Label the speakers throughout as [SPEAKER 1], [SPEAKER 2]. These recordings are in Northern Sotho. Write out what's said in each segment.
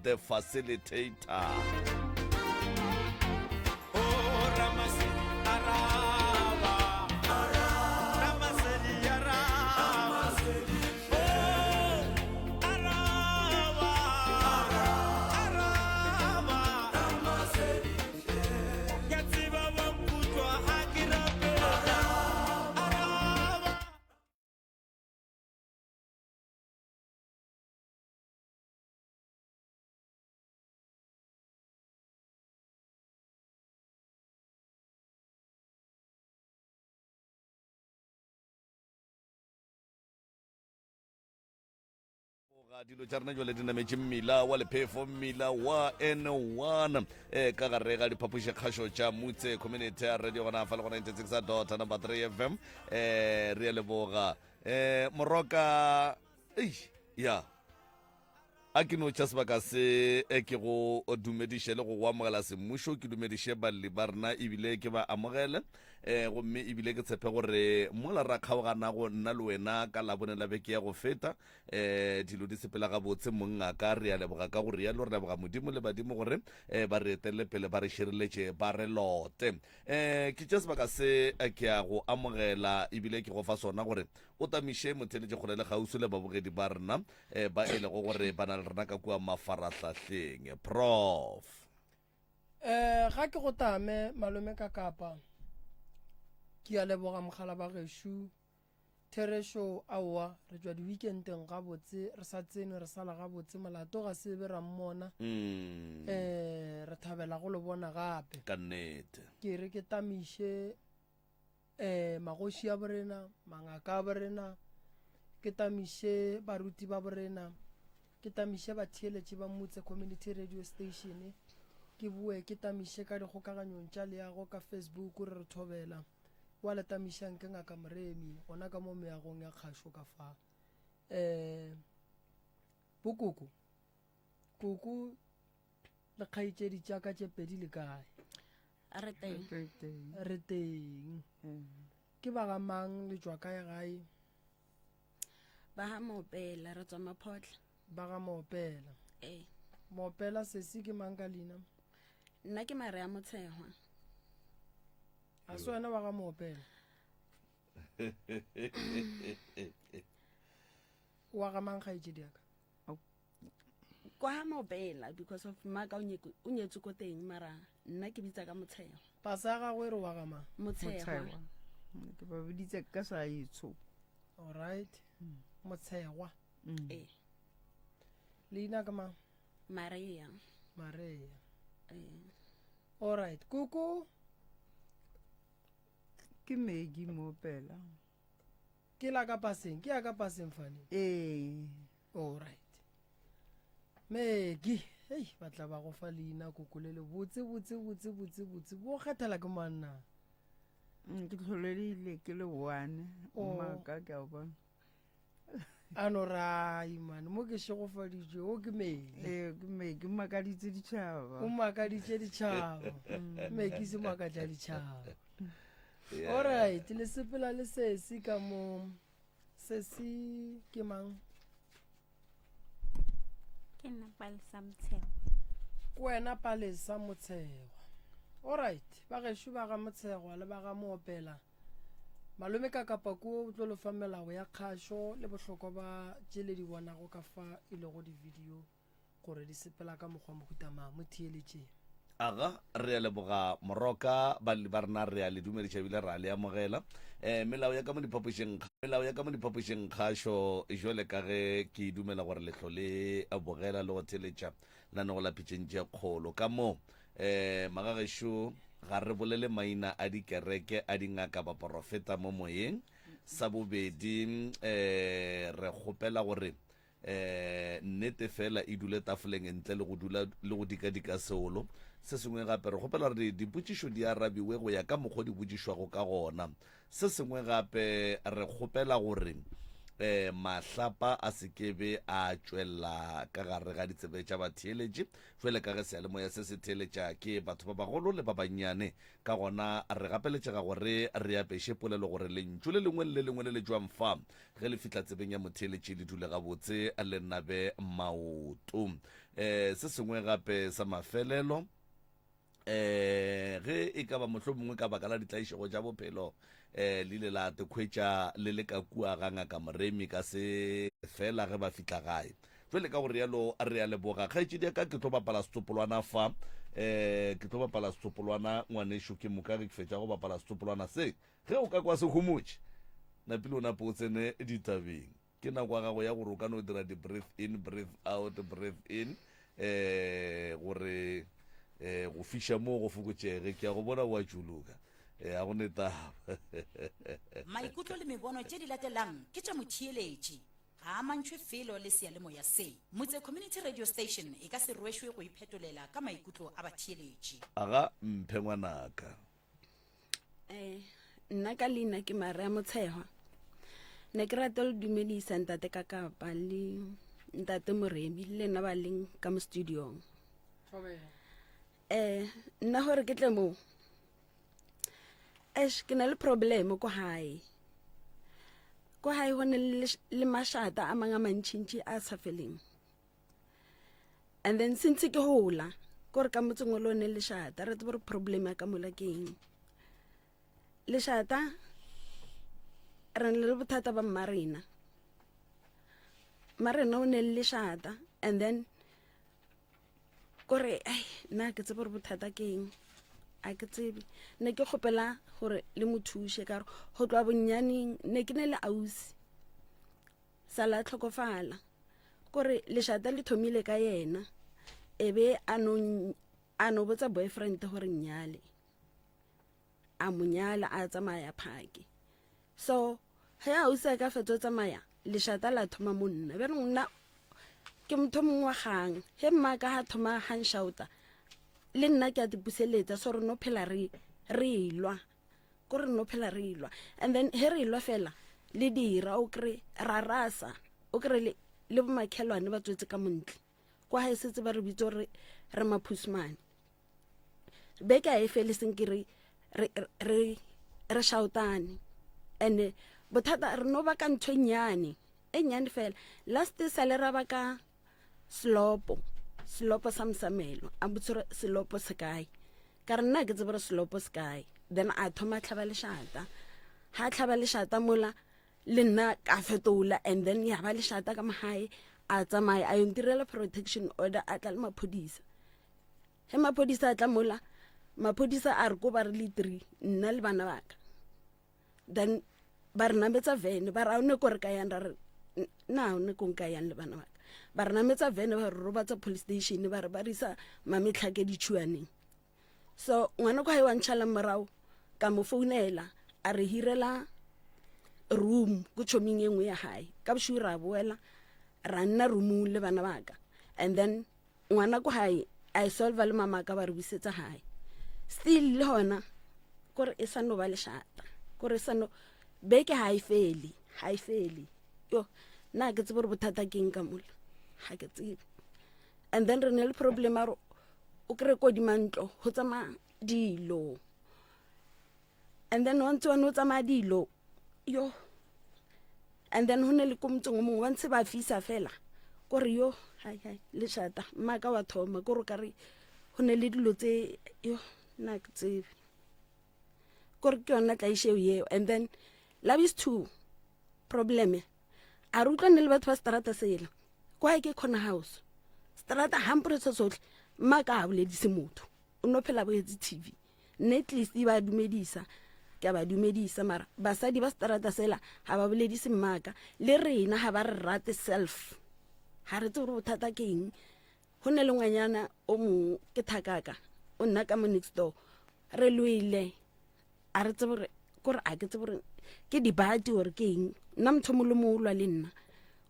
[SPEAKER 1] the facilitator. Ga dilo tša rena jale di nametše mmila wa lephefo mmila wa n1 e ka gare ga diphapoši kgašo tša mutse community ya radio gona fa le go 96 dot number 3 fm um re a leboga um moroka eish ya a ke no tša sebaka se e ke go dumediše le go go amogela semmušo ke dumediše balli ba rena ebile ke ba amogele um gomme ebile ke tshepe gore mola ra kgaoganago nna le wena ka labone la beke ya go feta um dilo di sepela gabotse mongaka re a leboga ka go rialo re leboga modimo le badimo gore um ba re etelele pele ba re šireletše ba re lote um ke tša sebaka se ke a go amogela ebile ke go fa sona gore o tamiše motheletše kgole le kgauswi le babogedi ba rena eh, ba e lego gore ba na le rena ka kua mafarahlahleng prof
[SPEAKER 2] um ga ke go tame malome ka kapa ke a leboga mogala ba gešo therešo aowa re tšwa di-weekendeng gabotse re sa tsene re sala gabotse molato ga se be ra mmona um re thabela go le bona gape
[SPEAKER 1] ka nnete
[SPEAKER 2] ke re ke tamiše um magoši a borena mangaka a borena ke tamiše baruti ba borena ke tamiše batheeletši ba motse community radio station ke boe ke tamiše ka dikgokaganyong tša leago ka facebook re re thobela wa le tamišang ke ngaka moremi gona ka mo meagong ya kgašo ka fa um bokoko koko le kgaetšedi tša ka tše pedi le kae
[SPEAKER 3] Re teng.
[SPEAKER 4] Re teng.
[SPEAKER 2] Re teng. Ke ba ga mang le tšwa kae gae?
[SPEAKER 3] Ba ga Moopela, re tswa Maphotla.
[SPEAKER 2] Ba ga Moopela.
[SPEAKER 3] Ee.
[SPEAKER 2] Moopela sesi ke mang ka leina?
[SPEAKER 3] Nna ke Maria Motshehwa.
[SPEAKER 2] A se wena wa ga Moopela? Wa ga mang kgaetšedi ya ka?
[SPEAKER 3] Kwa ga Mopela because of maka o nyetswe ko teng mara nna ke bitsa ka Motshegwa.
[SPEAKER 2] Pasa ya gagwe e re wa ga mang?
[SPEAKER 3] Motshegwa.
[SPEAKER 4] Ke ba biditse ka sa etsho.
[SPEAKER 2] All right. Motshegwa.
[SPEAKER 3] Ee.
[SPEAKER 2] Leina ke mang?
[SPEAKER 3] Maria.
[SPEAKER 2] Maria.
[SPEAKER 3] Ee.
[SPEAKER 2] All right. Koko.
[SPEAKER 4] Ke Maggie Mopela.
[SPEAKER 2] Ke la ka paseng, ke ya ka paseng fane.
[SPEAKER 4] Ee.
[SPEAKER 2] All right. Maggie, hei, ba tla ba go fa leina koko le le botse botse botse botse botse. Bo kgethela ke manna.
[SPEAKER 4] Mm, ke tlholedile ke le one.
[SPEAKER 2] Oh.
[SPEAKER 4] Mmaka ke a o bona.
[SPEAKER 2] A no rai man, mo ke šegofaditšwe, o ke Maggie.
[SPEAKER 4] Ee, ke Maggie, o makaditse ditšhaba.
[SPEAKER 2] O makaditše ditšhaba. Maggie se makatša ditšhaba.
[SPEAKER 1] Yeah.
[SPEAKER 2] All right, le sepela le sesi ka mo. Sesi ke mang?
[SPEAKER 5] Ke nna Palesa Motshegwa.
[SPEAKER 2] Ke wena Palesa Motshegwa. All right, ba gešo ba ga Motshegwa le ba ga Moopela. Malome ka kapa ko o tlo le fa melao ya kgašo le bohlokwa ba tše le di bonago ka fa e lego di-video gore di sepela ka mokgwa mohuta mang. Mo theeletšeng.
[SPEAKER 1] Aga, re a leboga Moroka, balli ba rena re a le dumediša ebile ra le amogela. Um melao ya ka mo diphapošing melao ya ka mo diphapošing kgašo jwale ka ge ke dumela gore lehlo le bogela le go theletša lenanego la Pitšeng tše Kgolo. Ka mo um magagešo ga re bolele maina a dikereke a dingaka baporofeta mo moyeng. Sa bobedi um re kgopela gore Eh, nnete fela e dule tafoleng ntle le go dula le go dikadika seolo. Se sengwe gape, re kgopela gore dipotšišo di arabiwe go ya ka mokgwa di botšišwago ka gona. Se sengwe gape, re kgopela gore um mahlapa a se ke be a tšwelela ka gare ga ditsebe tša batheeletši jwale ka ge seyalemoya se se theeletša ke batho ba bagolo le ba bannyane. Ka gona re gapeletšega gore re apeše polelo gore lentšu le lengwe le le lengwe le le tšwang fa ge le fihla tsebeng ya motheeletši le dule gabotse le nabe maoto. Um se sengwe gape sa mafelelo, um ge e ka ba mohlomongwe ka baka la ditlaišego tša bophelo um le ile la tekhwetša le le ka kua ga ngaka Moremi ka se fela ge ba fihla gae. Jwale ka go realo re a leboga. Kgaetšedi ya ka ke tlo bapala setsopolwana fa. Um ke tlo bapala setsopolwana ngwanešu ke moka ge ke fetša go bapala setsopolwana se. Ge o ka kwa se homotše, napile o nape o tsene ditabeng. Ke nako ya gago ya gore o ka no dira di-breath in, breath out, breath in um gore um go fiša moo go fokotšege. Ke a go bona o a tšuluka. Um ga go ne taba.
[SPEAKER 6] Maikutlo le mebono tše di latelang ke tša motheeletši. Ga a amantšhwe felo le seyalemoya se. Motse Community Radio Station e ka se rwešwe go iphetolela ka maikutlo a batheeletši.
[SPEAKER 1] Aga mphe ngwanaka.
[SPEAKER 3] Eh, nna ka leina ke Maria Motshehwa. Ne ke rata le dumedisa ntate ka kapa le ntate Moremi le nna ba leng ka mo studiong. Eh, nna gore ke tle mo. Eish, ke na le problem ko hae. Ko hae go ne le mashata a mang a mantšintši a sa feleng. And then since ke hola, kore ka motseng o le one lešata, re tsebe gore problem ya ka mola ke eng. Lešata re na le bothata ba mmarena. Mmarena o ne le lešata and then kore ai nna ke tsebe gore bothata ke eng a ke tsebe ne ke kgopela gore le mo thuše ka gore go tloa bonnyaneng ne ke ne le ausi sa la tlhokofala kore lešata le thomile ka yena e be a no botsa boyfriend gore nnyale a mo nyala a tsamaya phake so ge ausi a ka fetso tsamaya lešata la thoma mo nna bjanong nna ke motho mongwe wa gang ge mma ka ga thoma ganshauta le nna ke a tipuseletsa so re no phela re re lwa ko re no phela re lwa and then he re lwa fela le dira o kry ra rasa o kry le le bomakhelwane ba tswetse ka montle kwa ga e setse ba re bitse gore re maphusmane beke a e fele seng ke re re re shoutane and bothata re no ba ka ntho e nnyane e nnyane fela last sa le ra ba ka selopo selopo sa mosamelo a botse gore selopo se kae ka re nna ke tsebe gore selopo se kae then a thoma tlhaba lešata ha tlhaba lešata mola le nna ka fetola and then ya ba lešata ka mogae a tsamaya a yo ntirela protection order a tla le maphodisa ge maphodisa a tla mola maphodisa a re ko ba re le three nna le bana baka then ba re nametsa vene ba re a o ne ko re ka yang ra re na o ne ko nka yang le bana baka ba re nametsa vene ba re robatsa police station ba re ba re isa mametlhake ditšhuaneng so ngwana kwa wa ntšhalang morago ka mo founela a re hirela room ko tšhoming e nngwe ya gae ka bošego ra boela ra nna roomong le bana baka and then ngwana ko gae a e solva le mama ka ba re busetsa gae still le gona kore e sa no ba lešata kore e sa no beke ga e fele ga e fele yo nna ke tsebe gore bothata ke eng ka mola ga ke tsebe and then re ne le problem a gore o kry kodima ntlo go tsamaya dilo and then wa ntse wa ne o tsamaya dilo yo and then go ne le ko motseng o mongwe ba ntse ba fisa fela kore yo hai hai lešata mmaka wa thoma kore o ka re go ne le dilo tse yo nna ke tsebe kore ke yona tlaišeo yeo and then love is two problem a re utlwane le batho ba seterata sela kwa ke corner house seterata gampore se sotlhe mma ka a boledise motho o no phela boetse tv nna at least ba dumedisa ke a ba dumedisa mara basadi ba seterata sela ga ba boledise mmaka le rena ga ba re rate self ga re tse gore bothata ke eng go ne le ngwanyana o mongwe ke thakaka o nna ka mo next door re lwele a re tsebe gore kore a ke tsebe gore ke dibati gore ke eng nna motho mongwe le mongwe o lwa le nna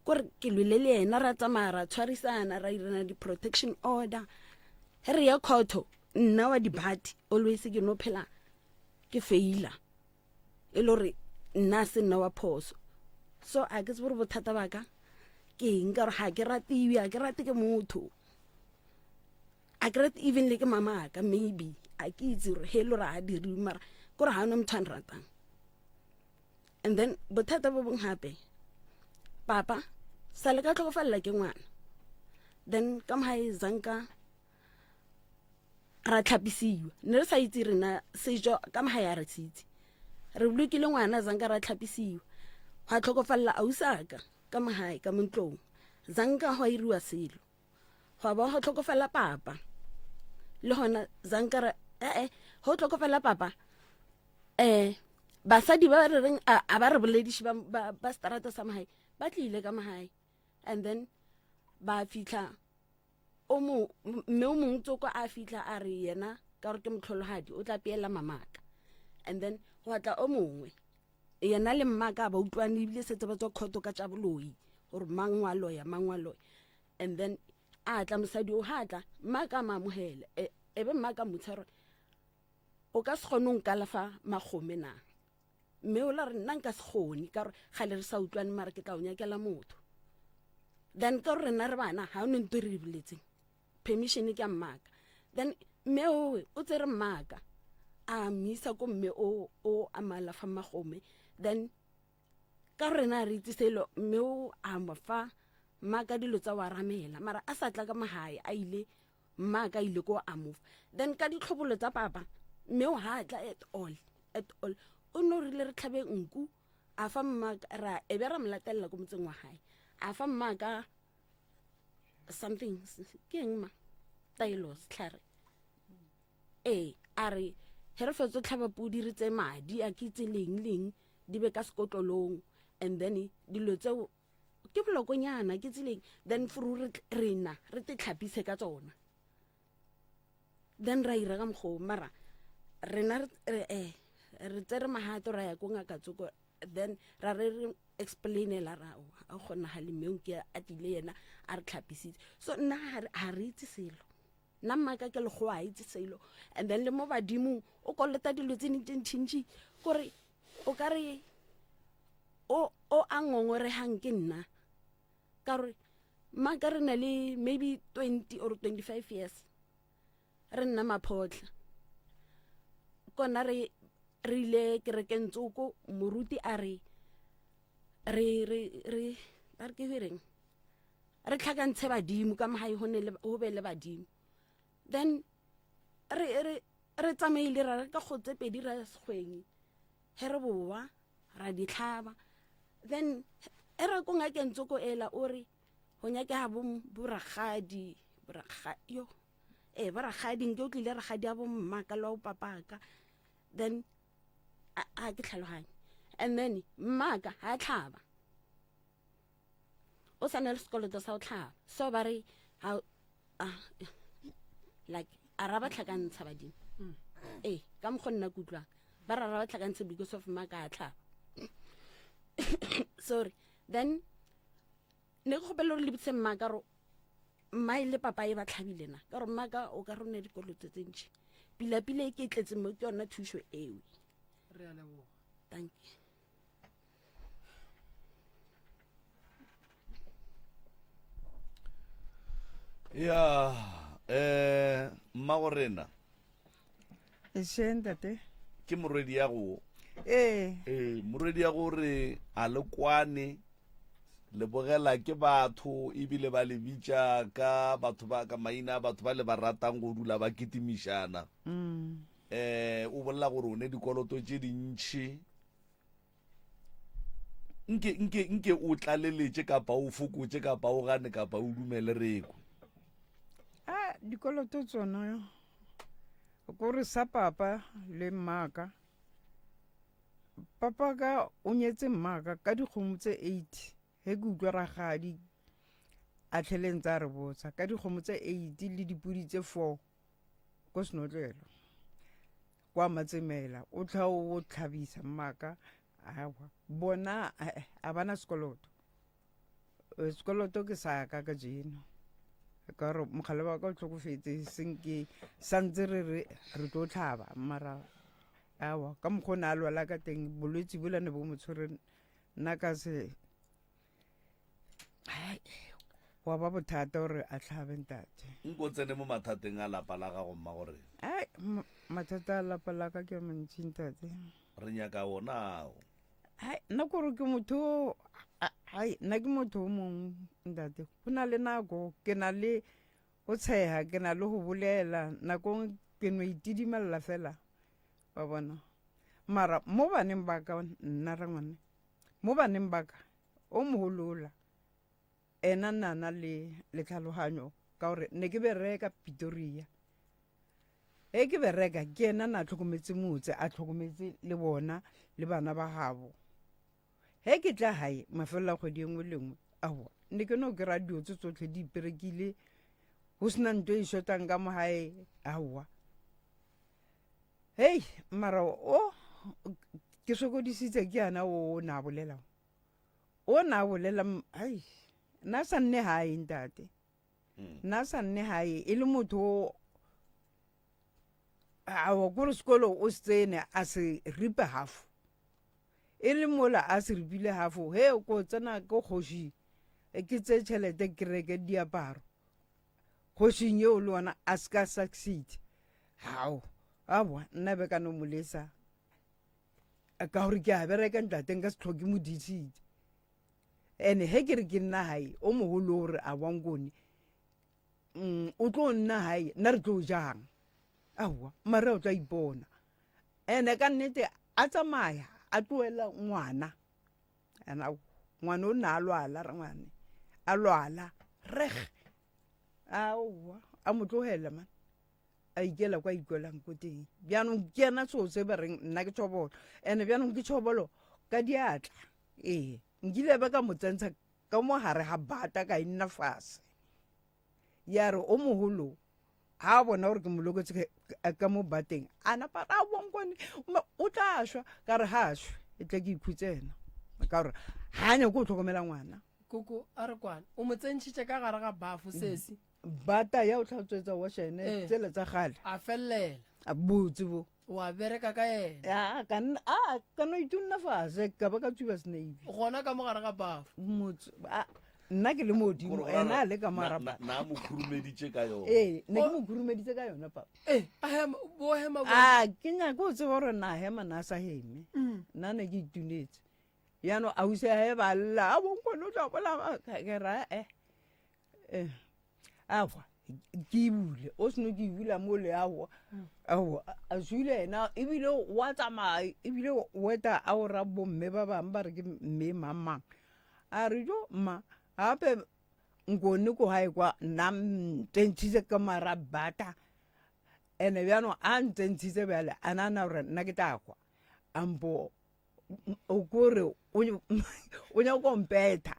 [SPEAKER 3] kore ke lwele le ena ra tsamaya ra tshwarisana ra irana di-protection order ge re ya courto nna wa dibati always ke no phela ke faila e le gore nna se nna wa phoso. So a ke tsebe gore bothata ba ka ke eng ka gore ga ke ratiwe, a ke rate ke motho. A ke rate even le ke mama ka maybe a ke itse gore he le gore a diriwe mara kore ga ona motho a nratang. And then bothata bo bong gape papa sa le ka tlhokofalela ke ngwana then ka mogae zanka ra tlhapisiwa ne re sa itse rena sejo ka mogae a re se itse re bolokile ngwana zanka ra tlhapisiwa gwa tlhokofalela ausaka ka mogae ka montlong zanka gwa iriwa selo gwa ba go tlhokofala papa le gona zanka ra ee go tlhokofala papa um basadi ba re reng a ba re bolediše ba, ba, ba seterata sa magae ba tlile ka magae and then ba fitlha o mo mme o mongwe tsoko a fitlha a re yena ka gore ke motlhologadi o tla peela mamaka and then go tla o mongwe yena le mmaka ba utlwane ebile setse ba tswa kgoto ka tša boloi gore mang wa loya mang wa loya and then a tla mosadi o ha tla mma ka ma amogela e, e be mma ka motshwa gore o ka se kgone go nkalafa magome na mme o la re nna nka se kgone ka gore gale re sa utlwane mara ke tla o nyakela motho then ka gore rena re bana ga o ne nto e re e boletseng permission ke ya mmaka then mme owe o tsere mmaka a misa ko mme o o a malafa magome then ka rena re itse selo mme o a mo fa mmaka dilo tsa wa ramela mara a sa tla ka magae a ile mmaka ile ko a mo fa then ka ditlhobolo tsa papa mme o ha tla at all at all o no rile re tlhabe nku a fa mmaka ra e be ra mo latelela ko motseng wa gae a fa mmaka something ke eng ma taelo setlhare ee a re he re fetso tlhaba podi re tse madi a ke itse leng leng di be ka sekotlolong and then dilo tseo ke bolokonyana ke tseleng then furu rena re te tlhapise ka tsona then ra ira ka mokgoo mara rena re eh, re tsere magato ra ya ko ngaka tsoko then ra re re explainela ra o a kgonagale mme ke a tlile yena a re tlhapisitse so nna ga re itse selo nna mmaka ke lekgowa a itse selo and then le mo badimong o kolota dilo tse dintsi ntšhintši kore o ka re o o a ngongoregang ke nna ka gore mmaka re na le maybe 20 or 25 years re nna maphotla kona re re ile kerekeng tsoko moruti a re re re re ba re ke reng re tlhakantshe badimo ka mogae go ne go be le badimo then re re re tsamaile ra re ka kgotse pedi ra sekgweng he re boa ra di tlhaba then e re ko ngakeng tsoko ela o re go nyakega boragadi yo ee boragadi nke o tlile ragadi a bommaka le wa bopapaka then a ke tlhaloganye and then mmaka ga a tlhaba o sa na le sekoloto sa go tlhaba so ba re like a ra ba tlhakantsha badimo mm. ee ka mokgwa nna kutlwang ba ra ra ba tlhakantsha because of mmaka a tlhaba sorry then ne ke kgopela gore le bitse mma ka gore mma e le papa e ba tlhabile na ka gore mma ka o ka rone dikoloto tse ntšhi pila-pila e ke e tletseng mo ke yona thušo eo
[SPEAKER 2] re a leboga
[SPEAKER 3] thank you
[SPEAKER 1] ya eh mma go rena
[SPEAKER 4] Eshe ntate.
[SPEAKER 1] Ke morwedi ya go.
[SPEAKER 4] Ee.
[SPEAKER 1] Ee, morwedi ya gore a le kwane le bogela ke batho ebile ba le bitša ka batho ba ka maina a batho ba le ba ratang go dula ba kitimišana.
[SPEAKER 4] Mm.
[SPEAKER 1] Eh, o bolela gore o ne dikoloto tše dintšhi. Nke nke nke o tlaleletše kapa o fokotše kapa o gane kapa o dumele rekwe.
[SPEAKER 4] A dikoloto tsona kore sa papa le mmaka. Papa ka o nyetse mmaka ka dikgomo tse 8 he ke utlwa ragadi a tlheleng tsa re botsa ka dikgomo tse 8 le dipodi tse 4 ko senotlelo kwa matsemela o tlha o tlhabisa mmaka awa bona eh, a bana sekoloto Eh, sekoloto ke sa ka ka jeno ka gore mogala wa ka o tlhokofetse seng ke santse re re re tlo tlhaba mara awa ka mokgwa o ne a lwala ka teng bolwetse bola ne bo mo tshwere nna ka se Gwa ba bothata gore a hlabe ntate.
[SPEAKER 1] Nko tsene mo mathateng a lapa la gago mma gore.
[SPEAKER 4] Ai, mathata a lapa la ka ke a mantši ntate.
[SPEAKER 1] Re nyaka wona ao.
[SPEAKER 4] Ai, nna kore ke motho, ai, nna ke motho o mongwe ntate. Go na le nako ke na le go tshega, ke na le go bolela, nakong ke no itidimalela fela, wa bona. Mara mo baneng ba ka nna rangwane, mo baneng ba ka o mogolo ola, Ena nna na le le tlhaloganyo ka gore ne ke bereka Pitoria. Ge ke bereka ke ena na tlhokometse motse, a tlhokometse le bona le bana ba gabo. Ge ke tla gae mafelelo a kgwedi e nngwe le nngwe, aowa ne ke no kry-a dilo tse tsotlhe di iperekile, go sena nto e shotang ka mo gae, aowa. Hei mara o ke sokodisitse ke yana o na bolela. O na bolela ai nna sa nne hae ntate hmm. nna sa nne hae e le motho o awa kore sekolo o se tsene a se ripe half e le mola a se ripile half he ko tsena ko kgoši e ke tse tšhelete ke reke diaparo kgošing eo le ona a se ka succeed hao aowa nna be ka no molesa ka gore ke a bereka ntate nka se tlhoke modisitse and he ke re ke nna gae o mogolo o re a wankone mm, o tlo nna gae nna re tlo jang aowa mare o tla ipona and ka nnete a tsamaya a tloela ngwana and ngwana o nna a lwala re ngwane a lwala reg aowa a mo tlogela man a ikela kwa ikwelang ko teng bjaanong ke ena seo se ba reng nna ke tshobolo and-e bjaanong ke tshobolo ka diatla ee nkile ba ka mo tsentsha ka mo gare ga bata ka e nna fase ya re o mogolo ga a bona gore ke mo loketse ka mo bateng a napa ra bonkone o tla šwa ka re ga a šwe e tle ke ikhutse ena ka gore ga a nyako go tlhokomela ngwana
[SPEAKER 2] koko a re kwane o mo tsentšhitše ka gare ga bafo sesi
[SPEAKER 4] bata ya o tlhatswetsa washene
[SPEAKER 2] Eh.
[SPEAKER 4] tsele tsa gale
[SPEAKER 2] a felelela
[SPEAKER 4] a botse bo
[SPEAKER 2] wa bereka ka yena
[SPEAKER 4] a ka nna a ka no itunna fase ka ba ka tsuba snave
[SPEAKER 2] gona ka mo gare ga bafo
[SPEAKER 4] motse a nna ke le modimo
[SPEAKER 1] Gore o
[SPEAKER 4] ena
[SPEAKER 1] ra-
[SPEAKER 4] a le ka
[SPEAKER 1] na-
[SPEAKER 4] marapa
[SPEAKER 1] na- na mo khurumeditše ka yona
[SPEAKER 4] ee ne ke mo khurumeditse ka yona papa
[SPEAKER 2] ee a hema bo hema bo
[SPEAKER 4] a ke nyaka o tseba gore na hema na sa heme
[SPEAKER 2] Mm.
[SPEAKER 4] nna ne ke itunetse jaanong ausi a he ba lla a bonkone o tla bola ke ra e eh awa ke e bule o seno ke e bula mo le awa awa a sule ena ebile wa tsamaya ebile o eta a o ra bomme ba bangwe ba re ke mme mang mang a re jo mma gape nkone ko gae kwa nna ntentshitse ka mara bata ene bjano a ntentshitse bjale a nana gore nna ke tla kwa ampo o kore o nyaka go mpetha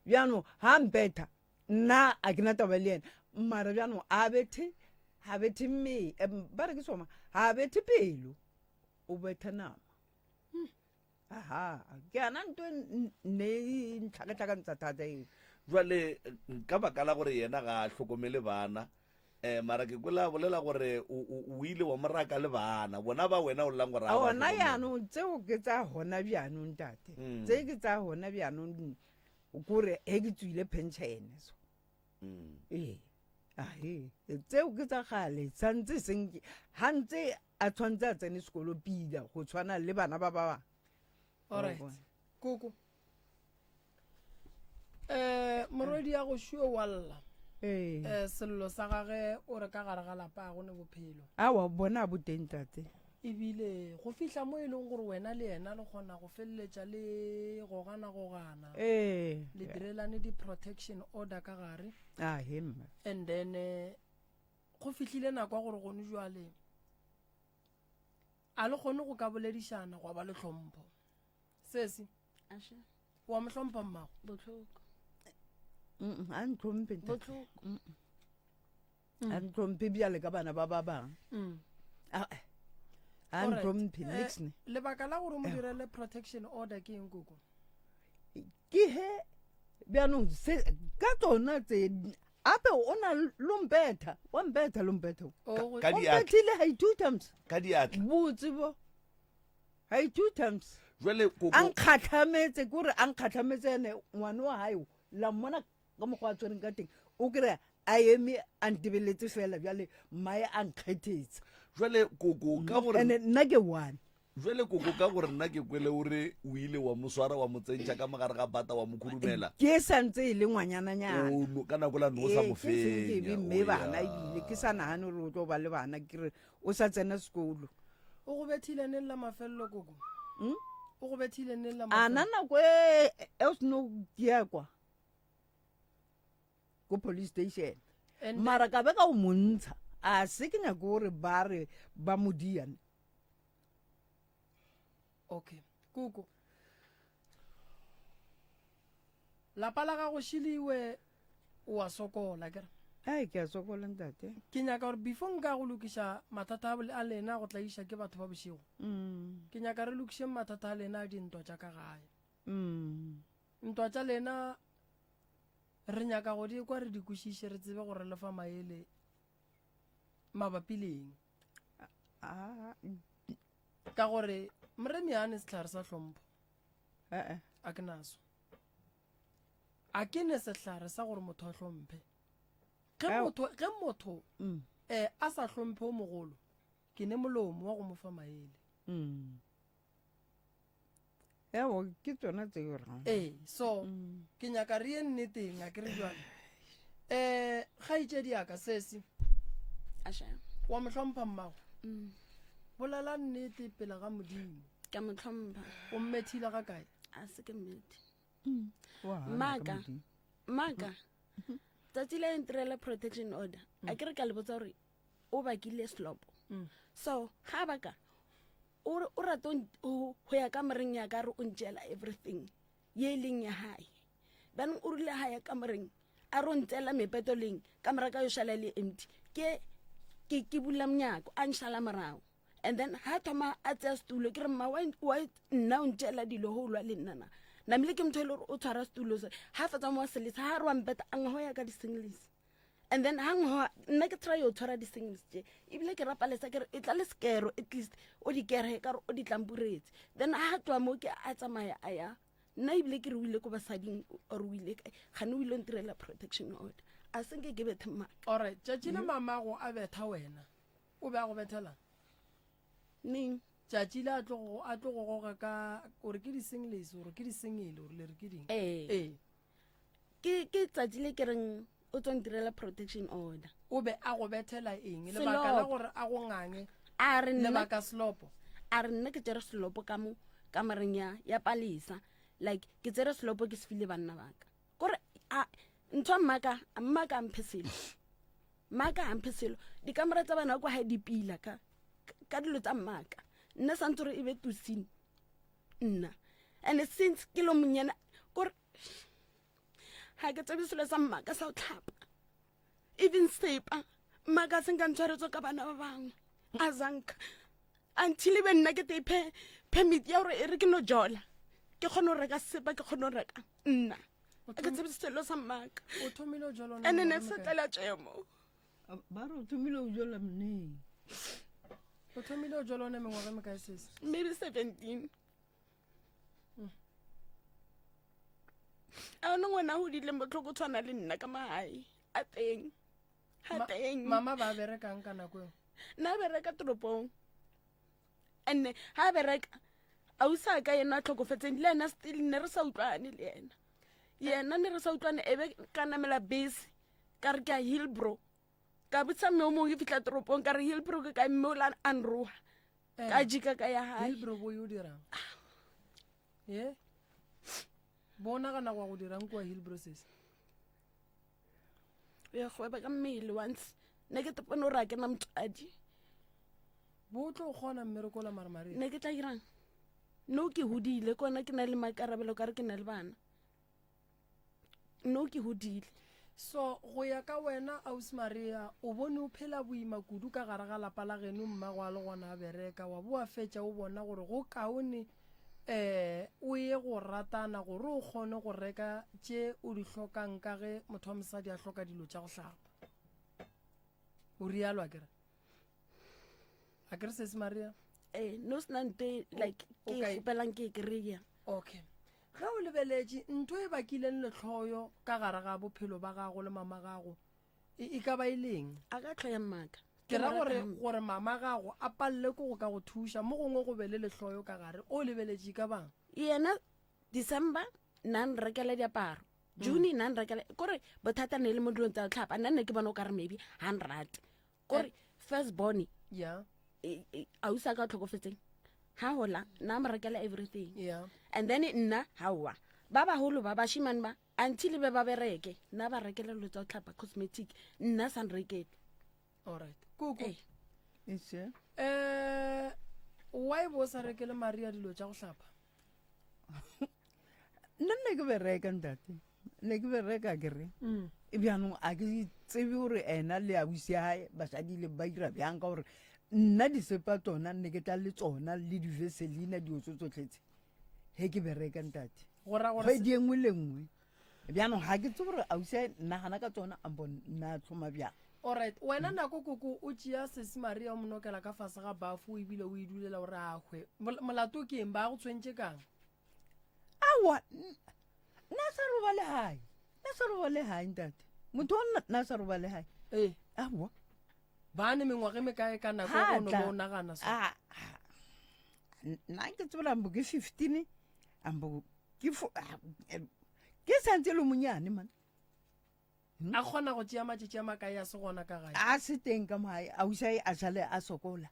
[SPEAKER 4] bjano ga mpetha nna a ke na taba le ena mara bjano a bethe ga bethe mme ba re ke soma ga bethe pelo o betha nama aha ke ana nto ne e ntlhakatlhakantsa thata eo
[SPEAKER 1] jwale ka baka la gore yena ga a hlokomele bana um mara ke kwela bolela gore o ile wa moraka le bana bona ba wena o llang gore a
[SPEAKER 4] gona jaanong tseo ke tsa gona bjaanong tate mm. tse ke tsa gona bjaanong kore he ke tswile pension so mm. ee ahe tseo ke tsa gale santse seng ga ntse a tshwanetse a tsene sekolo pila go tshwana le bana ba ba bangwe
[SPEAKER 2] alright koko um morwedi ya go šuo wa lla
[SPEAKER 4] ee
[SPEAKER 2] um sello sa gage o re ka gare ga lapa a go ne bophelo
[SPEAKER 4] awa bona bo teng tate
[SPEAKER 2] ebile go fihla mo e leng gore wena le yena le kgona go feleletša le gogana-gogana
[SPEAKER 4] ee
[SPEAKER 2] le direlane di-protection order ka gare
[SPEAKER 4] a he mma
[SPEAKER 2] and then eh, go fihlile nako ya gore gone jwale a le kgone go ka boledišana gwa ba le tlhompho sesi
[SPEAKER 3] Asha,
[SPEAKER 2] wa mo hlompha mmago
[SPEAKER 3] botlhoko.
[SPEAKER 4] Mm, a ntlhomphe ntate.
[SPEAKER 3] Botlhoko.
[SPEAKER 4] a ntlhomphe bjale ka bana ba ba bangwe
[SPEAKER 2] Mm.
[SPEAKER 4] a a
[SPEAKER 2] Alright.
[SPEAKER 4] ntlhomphe
[SPEAKER 2] Eh,
[SPEAKER 4] nix ne
[SPEAKER 2] lebaka la gore o mo direle protection order ke eng koko
[SPEAKER 4] ke he bjanong se ka tsona tse ape o na lompetha wa mpetha lompetha
[SPEAKER 2] O go-
[SPEAKER 1] Ka
[SPEAKER 4] o
[SPEAKER 1] diatla.
[SPEAKER 4] mpethile ga two times
[SPEAKER 1] ka diatla
[SPEAKER 4] botse bo ga two times
[SPEAKER 1] jwale
[SPEAKER 4] a
[SPEAKER 1] koko
[SPEAKER 4] nkgatlhametse kore a nkgatlhametse ene ngwane wa gae la mmona ka mokgwa a tshwereng ka teng o kry-a a eme a ntebeletse fela bjale mmae a nkgethetsa
[SPEAKER 1] jwale koko ka gore
[SPEAKER 4] ande nna ke one
[SPEAKER 1] jwale koko ka gore nna ke kwele o re o ile wa mo swara wa mo tsentšha ka mogare ga bata wa mo khurumela
[SPEAKER 4] ke sa ntse e le ngwanyananyana
[SPEAKER 1] O no- ka nako la no o sa
[SPEAKER 4] Ee,
[SPEAKER 1] mo
[SPEAKER 4] ke seng ke be
[SPEAKER 1] fenya
[SPEAKER 4] mme
[SPEAKER 1] O
[SPEAKER 4] bana
[SPEAKER 1] ya.
[SPEAKER 4] ebile ke sa nagane gore o tlo ba le bana ke re o sa tsena sekolo
[SPEAKER 2] o go bethile neng la mafelelo koko
[SPEAKER 4] Hmm?
[SPEAKER 2] o go bethile neng la
[SPEAKER 4] a na
[SPEAKER 2] mafelelo
[SPEAKER 4] nako e e o seno ke kwa ko police station
[SPEAKER 2] And-
[SPEAKER 4] mara ka be ka o montsha a se ke nyako gore ba re ba mo diane
[SPEAKER 2] okay koko lapa la gago šiliwe o a sokola kere
[SPEAKER 4] ai ke a sokola ntate
[SPEAKER 2] ke nyaka gore before nka go lokiša mathata a lena go tlaiša ke batho ba bošego
[SPEAKER 4] mm.
[SPEAKER 2] ke nyaka re lokišeng mathata a lena a dintwa tša ka gae
[SPEAKER 4] Mm.
[SPEAKER 2] Ntwa tša lena re nyaka go di kwa re di kwešiše re tsebe gore le fa maele mabapi le eng. Ka gore moremi a ne sehlare sa hlompho.
[SPEAKER 4] Eh, eh.
[SPEAKER 2] A ke naso. A ke ne sehlare sa gore motho a hlomphe. Ge motho ge motho
[SPEAKER 4] mm.
[SPEAKER 2] eh a sa hlomphe o mogolo, ke ne molomo wa go mo fa maele.
[SPEAKER 4] Mm. Ewa, ke tsona tse ke rang.
[SPEAKER 2] Ee, so mm. ke nyaka re ye nneteng a ke re jale. Um kgaetšedi yaka sesi.
[SPEAKER 3] Asha.
[SPEAKER 2] Wa mo hlompha mmago?
[SPEAKER 3] Mm.
[SPEAKER 2] Bolela nnete pele ga Modimo.
[SPEAKER 3] Ka mo hlompha.
[SPEAKER 2] O mmethile ga kae?
[SPEAKER 3] A se ke mmethe.
[SPEAKER 4] Mm.
[SPEAKER 3] Maka. Maka. Tsatsi le ntirela protection order. A ke re ka le botsa gore o bakile slopo. So, ga baka O re o rata go ya kamoreng ya ka re o ntšeela everything ye e leng ya gae. Banong o rile ga ya kamoreng a re o ntseela mepeto leng kamora ka yo šala e le empty. Ke ke ke bula monyako a nšala morago. And then ha thoma a tseya setulo ke re mma why why nna o ntšeela dilo go lwa le nna na. Namile ke motho e le gore o tshwara setulo se ha fetsa mo wa se lesa ha re wa mpeta a ngoya ka di-singles. And then ha nghoa nna ke try yo tshwara di-singles tše ebile ke rapalesa ke re e tla le sekero at least o di kere ka gore o di tlampuretse. Then ha tloa mo ke a tsamaya a ya nna ebile ke re o ile ko basading or o ile kae gane o ile ntirela protection order a senke ke bethe mmaka.
[SPEAKER 2] Alright, tšatši le mamago a betha wena o be a go bethelang?
[SPEAKER 3] Neng?
[SPEAKER 2] Tšatši le a tlo go a tlo go goga ka gore ke di-singles gore ke di-single gore le re ke ding?
[SPEAKER 3] Ee.
[SPEAKER 2] Ee.
[SPEAKER 3] Ke ke tsatsi le ke reng o tlo ntirela protection order.
[SPEAKER 2] O be a go bethela eng? Lebaka la gore a go ngange.
[SPEAKER 3] A re nna
[SPEAKER 2] lebaka selopo.
[SPEAKER 3] A re nna ke tsere selopo ka mo kamareng ya ya palesa. Like ke tsere selopo ke se file banna ba ka. Kore a ntho mmaka mmaka mphe selo. Mmaka a mphe selo. Dikamora tsa bana kwa hae di pila ka ka dilo tsa mmaka. Nna santse re e be tusini. Nna. And since ke lo monyana kore ga ke tsebe selo sa mmaka sa go tlhapa even sepa mmaka se nka ntshwaretswa ka bana ba bangwe a zanka until e be nna ke tee permit ya gore e re ke no jola ke kgone go reka sepa ke kgone go reka nna a ke tsebe selo sa mmaka and ne se tlela tšemo
[SPEAKER 4] ba re o thomile o jola mneng
[SPEAKER 2] o thomile o jola one mengwaga mekae sese
[SPEAKER 3] maybe 17 A one ngwana a godileng botlhoko tshwana le nna ka magae a teng ga teng
[SPEAKER 2] mama ba berekang ka nako eo
[SPEAKER 3] nna bereka toropong and-e ga bereka ausi a ka ena a tlhokofetseng le ena still ne re sa utlwane le ena yena ne re sa utlwane ebe ka namela bese ka re ke a hillbro ka botsa mme o mongwe ke fitlha toropong ka re hillbro ke kae mme o la a nroga
[SPEAKER 2] Eh.
[SPEAKER 3] ka jika ka ya gae
[SPEAKER 2] Hillbrow bo yo dirang ye bo nagana go ya go dirang kua Hillbrow sese
[SPEAKER 3] o ya gweba ka mmele once ne ke tepone gore a ke na motswadi
[SPEAKER 2] bo tlo kgona mmereko la maremaria
[SPEAKER 3] ne ke tla dirang no ke godile kona ke na le maikarabelo ka re ke na le bana no ke godile
[SPEAKER 2] So, go ya ka wena, Ausi Maria, o bone o phela boima kudu ka gare ga lapa la geno mmago a le gona a bereka, wa bo wa fetša o bona gore go kaone um o ye go ratana gore o kgone go reka tše o di hlokang ka ge motho wa mosadi a hloka dilo tša go hlapa. O rialo akere? Akere sesi Maria?
[SPEAKER 3] Ee, no se na nto e, like ke e kgopelang ke e kry-a.
[SPEAKER 2] Okay. Ge o lebeletše ntho e bakileng lehloyo ka gare ga bophelo ba gago le mama gago, e, e ka ba e leng?
[SPEAKER 3] A ka hloya mmaka.
[SPEAKER 2] Ke ra gore, gore mama gago a palele ke go ka go thuša, mo gongwe go be le lehloyo ka gare. O lebeletše e ka bang?
[SPEAKER 3] Yena December nna nrekela diaparo. June nna nrekela kore bothata ne e le mo dilong tsa go tlhapa nna ne ke bona o ka re maybe ga nrate kore first born
[SPEAKER 2] yeah
[SPEAKER 3] ausi a ka o tlhokofetseng ga gola nna mo rekela everything
[SPEAKER 2] yeah
[SPEAKER 3] and then nna gaowa ba bagolo ba bashimane ba until be ba bereke nna ba rekele dilo tsa go tlhapa cosmetic nna sa nrekele
[SPEAKER 2] alright koko
[SPEAKER 3] Ee.
[SPEAKER 4] Ese.
[SPEAKER 2] eh why bo sa rekele maria dilo tša go hlapa
[SPEAKER 4] nna nne ke bereka ntate ne ke bereka ke re
[SPEAKER 2] mm.
[SPEAKER 4] e bjanong a ke tsebe gore ena le ausi ya gae basadi le ba dira bjang ka gore nna disepa tsona nne ke tla le tsona le diveselina dilo tso tsotlhetse he ke bereka ntate
[SPEAKER 2] go ra gore
[SPEAKER 4] kgwedi e nngwe le nngwe bjanong ga ke tsebe gore ausi ya nagana ka tsona ampo nna tlhoma bjang
[SPEAKER 2] alright wena nako koko o tšea sesi maria o monokela ka fase ga bafu ebile o e dulela gore a hwe molato ke eng ba go tshwentše kang
[SPEAKER 4] awa nna sa robale gae nna sa robale gae ntate motho o nna sa robale gae
[SPEAKER 2] ee
[SPEAKER 4] awa
[SPEAKER 2] ba ne mengwaga e mekae ka nako
[SPEAKER 4] Ha
[SPEAKER 2] o no
[SPEAKER 4] tla.
[SPEAKER 2] ba o nagana so
[SPEAKER 4] Ah, ah. nna ke tsebela ambo ke 15 ambo ke ah, eh, ke santse le monyane man
[SPEAKER 2] a kgona go tšea matšatši a makae a se gona ka gae
[SPEAKER 4] a se teng ka mogae ausae a šale a sokola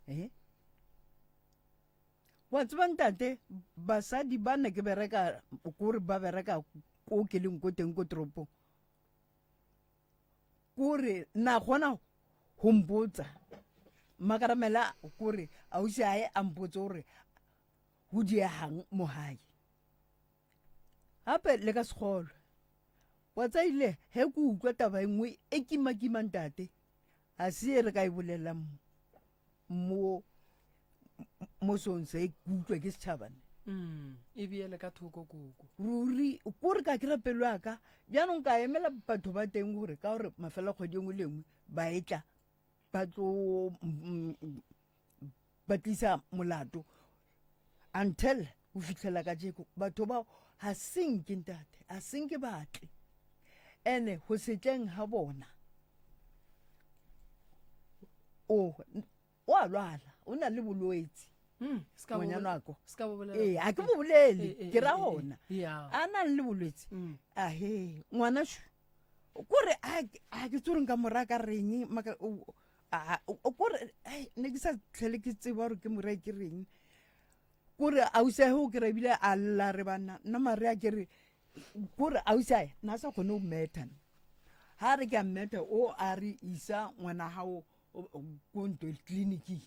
[SPEAKER 4] e wa tseba ntate basadi ba ne ke bereka kore ba bereka ko ke leng ko teng ko toropong kore na kgona go mpotsa makaramela kore ausi ae a mpotse gore go diegang mo gae gape le ka sekgolo wa tsaile he ke utlwa taba e nngwe e kimakima ntate ga se e re ka e bolelelang mo mo song se ke utlwe ke setšhabane
[SPEAKER 2] mm, e beele ka thoko koko
[SPEAKER 4] ruri kore ka kry pelo ya ka bjaanong ka emela batho ba teng gore ka gore mafela kgwedi e nngwe le nngwe ba etla ba tlo mm, ba tlisa molato until go fitlhela ka jeko batho bao ga senke ntate ga senke batle ene go setleng ga bona o o a lwala o na le bolwetse
[SPEAKER 2] hmm,
[SPEAKER 4] ngwanyana wako ee a ke mo bolele
[SPEAKER 2] eh, eh,
[SPEAKER 4] ke ra
[SPEAKER 2] eh,
[SPEAKER 4] gona a nang le bolwetse
[SPEAKER 2] hmm.
[SPEAKER 4] ahe ngwana shu kore a ke tsore nka mora ka reng kore ne ke sa tlhele ke tseba gore ke mora ke reng kore ausae o kry ebile a lla re banna nna mare a ke re kore ausae na sa kgone go metha ga re ke a mmetha o a re isa ngwana gago ko nto tleliniking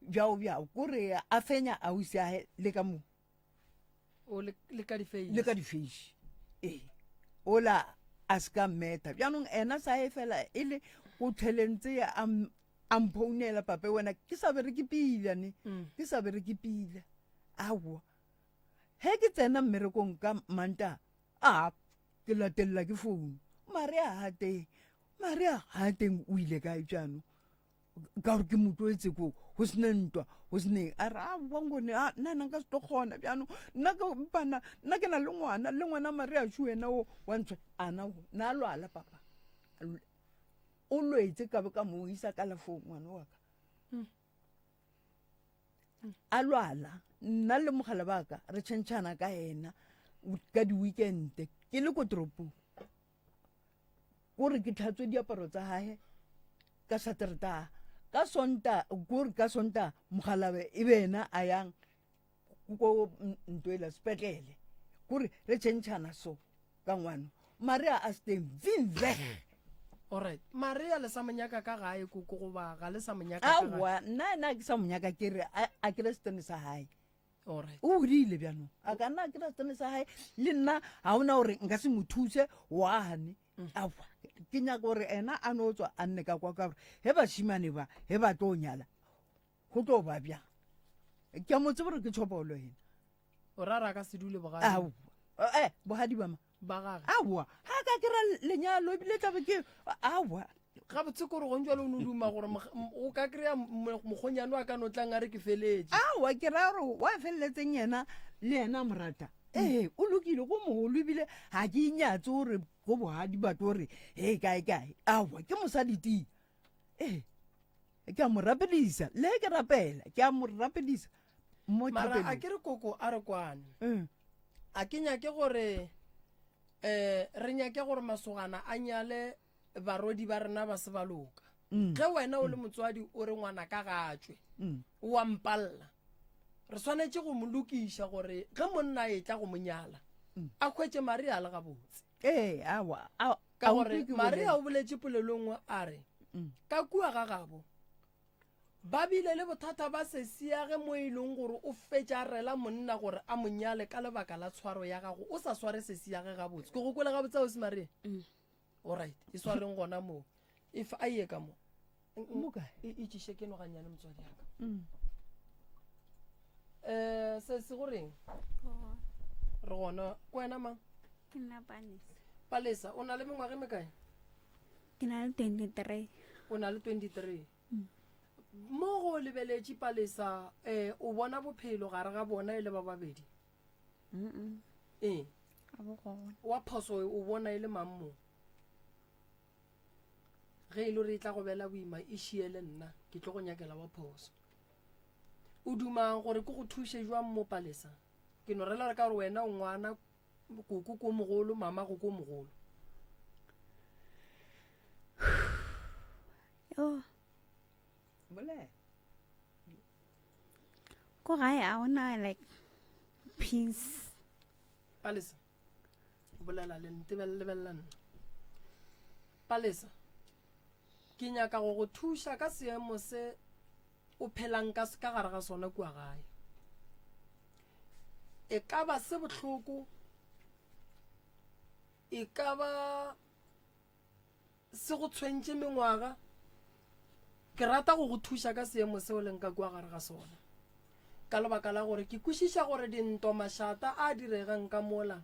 [SPEAKER 4] bjao bjao kore a fenya ausae le ka mo
[SPEAKER 2] O le le ka difeisi.
[SPEAKER 4] Le ka difeisi. Ee. Ola a se ka mmetha. Bjanong ena sa e fela e le go tlhelentse a a mphounela pape wena ke sa bereke pila ne.
[SPEAKER 2] Mm.
[SPEAKER 4] Ke sa bereke pila. Aowa. He ke tsena mmerekong ka Mantaga, a ke latelela ke founu. Maria ga teng. Maria ga teng o ile kae bjanong? ka gore ke mo tlwaetse ko go sene ntwa go sene a re a bangone a nna nna nka se tlo kgona bjanong nna ke bana nna ke na le ngwana le ngwana mare a wena o wa ntshwe ana o na a lwala papa o lwetse ka be ka mo isa kalafong ngwana wa ka
[SPEAKER 2] hmm.
[SPEAKER 4] a lwala nna le mogala ba ka re tšhentšhana ka ena ka di-weekende ke le ko toropong kore ke tlhatswe diaparo tsa gage ka satertaa ka sonta kore ka sonta mogalabe e be ena a yang ko ntoela sepetlele kore re tšhentšhana so ka ngwano maria a seteng vinve
[SPEAKER 2] alright maria le sa monyaka ka gae koko goba ga le sa monyaka ka gae
[SPEAKER 4] aowa nna ena ke sa monyaka ke re a kry setene sa gae
[SPEAKER 2] Alright.
[SPEAKER 4] o godile bjanong a ka nna a kry setene sa gae le nna ga ona gore nka se mo thuse wane
[SPEAKER 2] Mm.
[SPEAKER 4] aowa ke nyaka gore ena a no tswa a nne ka kwa ka gore he bashimane ba he ba tlo nyala go tlo ba bjang ke a mo tseba gore ke tshopolo ena
[SPEAKER 2] O ra ra ka se dule bogadi
[SPEAKER 4] aowa eh bogadi ba ma
[SPEAKER 2] ba gage.
[SPEAKER 4] aowa ga ka kry lenyalo ebile tlabe ke aowa
[SPEAKER 2] Gabotse kore gong jwale o no duma gore o ka kry-a mokgonyane wa ka no tlang a re ke feletše.
[SPEAKER 4] Aowa ke ra gore wa feleletseng yena le yena a mo rata. Ee, o lokile go mogolo ebile ga ke inyatse gore go bogadi ba tlo re he kae kae. Aowa, ke mosadi tia. Ee, ke a mo rapedisa le ge ke rapela ke a mo rapedisa mo
[SPEAKER 2] Mara a
[SPEAKER 4] thapelong.
[SPEAKER 2] ke re koko a re kwane.
[SPEAKER 4] Mm.
[SPEAKER 2] A ke nyake gore eh re nyake gore masogana a nyale barwedi ba rena ba se ba loka.
[SPEAKER 4] Mm.
[SPEAKER 2] Ge wena o le motswadi o re ngwana ka ga a tšwe,
[SPEAKER 4] Mm.
[SPEAKER 2] o a mpalla. Re swanetše go mo lokiša gore ge monna a etla go mo nyala, a hwetše Maria a le gabotse.
[SPEAKER 4] Ee, aowa, a,
[SPEAKER 2] Ka
[SPEAKER 4] a
[SPEAKER 2] gore
[SPEAKER 4] utlwe ke
[SPEAKER 2] Maria
[SPEAKER 4] bolela.
[SPEAKER 2] o boletše polelo e nngwe a re, Ka kua ga gabo ba bile le bothata ba sesiage mo e leng gore o fetša a rela monna gore a mo nyale ka lebaka la tshwaro ya gago o sa sware sesiage gabotse. Ke go kwele gabotse ausi Maria? Alright, e swareng gona moo. If a ye ka mo.
[SPEAKER 4] Mo kae?
[SPEAKER 2] E itšiše ke no gannyane motswadi ya ka. Eh, sesi go reng? Re gona. Ke wena mang?
[SPEAKER 5] Ke nna Palesa.
[SPEAKER 2] Palesa, o na le mengwaga e mekae?
[SPEAKER 5] Ke na le 23.
[SPEAKER 2] O na le 23. Mo go lebeletše Palesa, eh, o bona bophelo gare ga bona e le ba babedi?
[SPEAKER 5] Mm.
[SPEAKER 2] Ee.
[SPEAKER 5] Ga bo gona.
[SPEAKER 2] Wa phoso o bona e le mang mo? Ge e le gore e tla go bela boima e šiele nna, ke tlo go nyakela wa phoso. O duma gore ke go thuše jwang mo Palesa? Ke no rela ka gore wena o ngwana koko ko mogolo, mama go ko mogolo.
[SPEAKER 5] Yo.
[SPEAKER 4] Bolela.
[SPEAKER 5] Ko gae a gona like peace.
[SPEAKER 2] Palesa. Bolela le nna, lebelela nna. Palesa. Ke nyaka go go thuša ka seemo se o phelang ka ka gare ga sona kua gae. E ka ba se bohloko, e ka ba se go tshwentše mengwaga. Ke rata go go thuša ka seemo seo leng ka kua gare ga sona. Ka lebaka la gore ke kwešiša gore dintwa mašata a diregang ka mola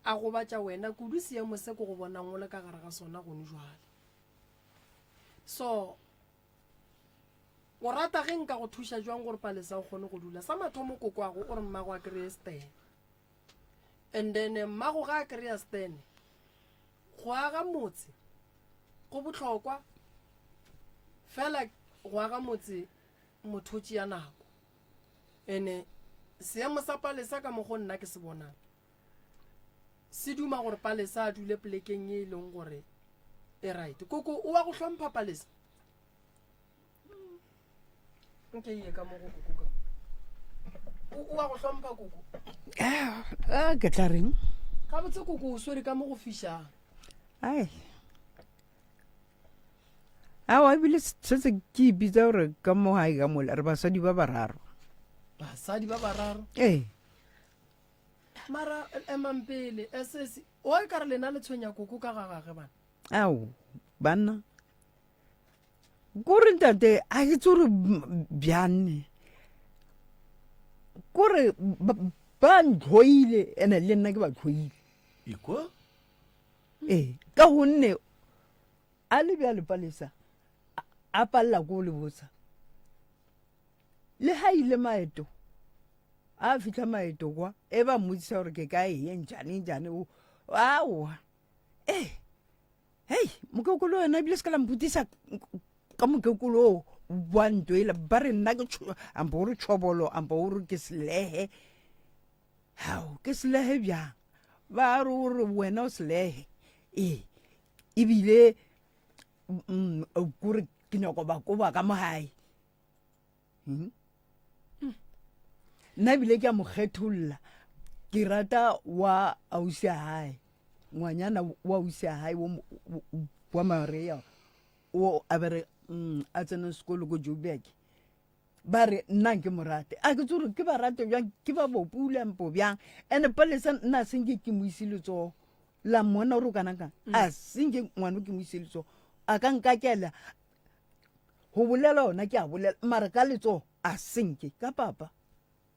[SPEAKER 2] a gobatša wena kudu seemo se ke go bonang o le ka gare ga sona gone jwale. So O rata ge nka go thuša jwang gore Palesa o kgone go dula? Sa mathomo kokwago o re mmago a kry-e Stan. And then eh, mmago ga a kry-a Stan, go aga motse go bohlokwa fela go aga motse motho o tšea nako. Ene seemo sa Palesa ka mokgo nna ke se bonang se duma gore Palesa a dule polekeng e e leng gore e right. Koko o wa go hlompha Palesa? Nke ye ka mo go koko ka o wa go hlompha koko.
[SPEAKER 4] Ah, ke tla reng?
[SPEAKER 2] Gabotse koko o swere ka mo go fišang.
[SPEAKER 4] Ai. Aowa ebile setse ke ipitsa gore ka mo gae ka mola re basadi ba bararo.
[SPEAKER 2] Basadi ba bararo?
[SPEAKER 4] Ee.
[SPEAKER 2] Mara emang pele, SS, o e ka re lena le tshwenya koko ka ga gage bana?
[SPEAKER 4] Ao, banna. Kore ntate a ke tse gore bjang kore ba ntlhoile ene le nna ke ba tlhoile.
[SPEAKER 1] Ikwa?
[SPEAKER 4] Ee, ka gonne a le bjale Palesa a palela ko le botsa le ha ile maeto a fitlha maeto kwa e ba mmotsisa gore ke kae ye njane njane aowa ee Hei, mokekolo wena ebile se ka la mpotisa ka mokekolo o wa nto ela ba re nna ke ampo o re tšhobolo ampo o re ke selehe hao ke selehe bjang ba re o re wena o selehe ee ebile mm, kore ke nyako ba koba ka mo gae Hmm? Nna ebile ke a mo kgetholla. Ke rata wa ausi a hae. Ngwanyana wa ausi a hae wa Maria o a bere mm, a tsena sekolo ko Joburg. Ba re nna ke mo rate. A ke tsore ke ba rate bjang ke ba bopula mpo bjang. Ene Palesa nna senke ke mo ise letsogo. La mmona gore o kana kang. A senke ngwana ke mo ise letsogo. A ka nkakela go bolela ona ke a bolela mara ka letsogo a senke ka papa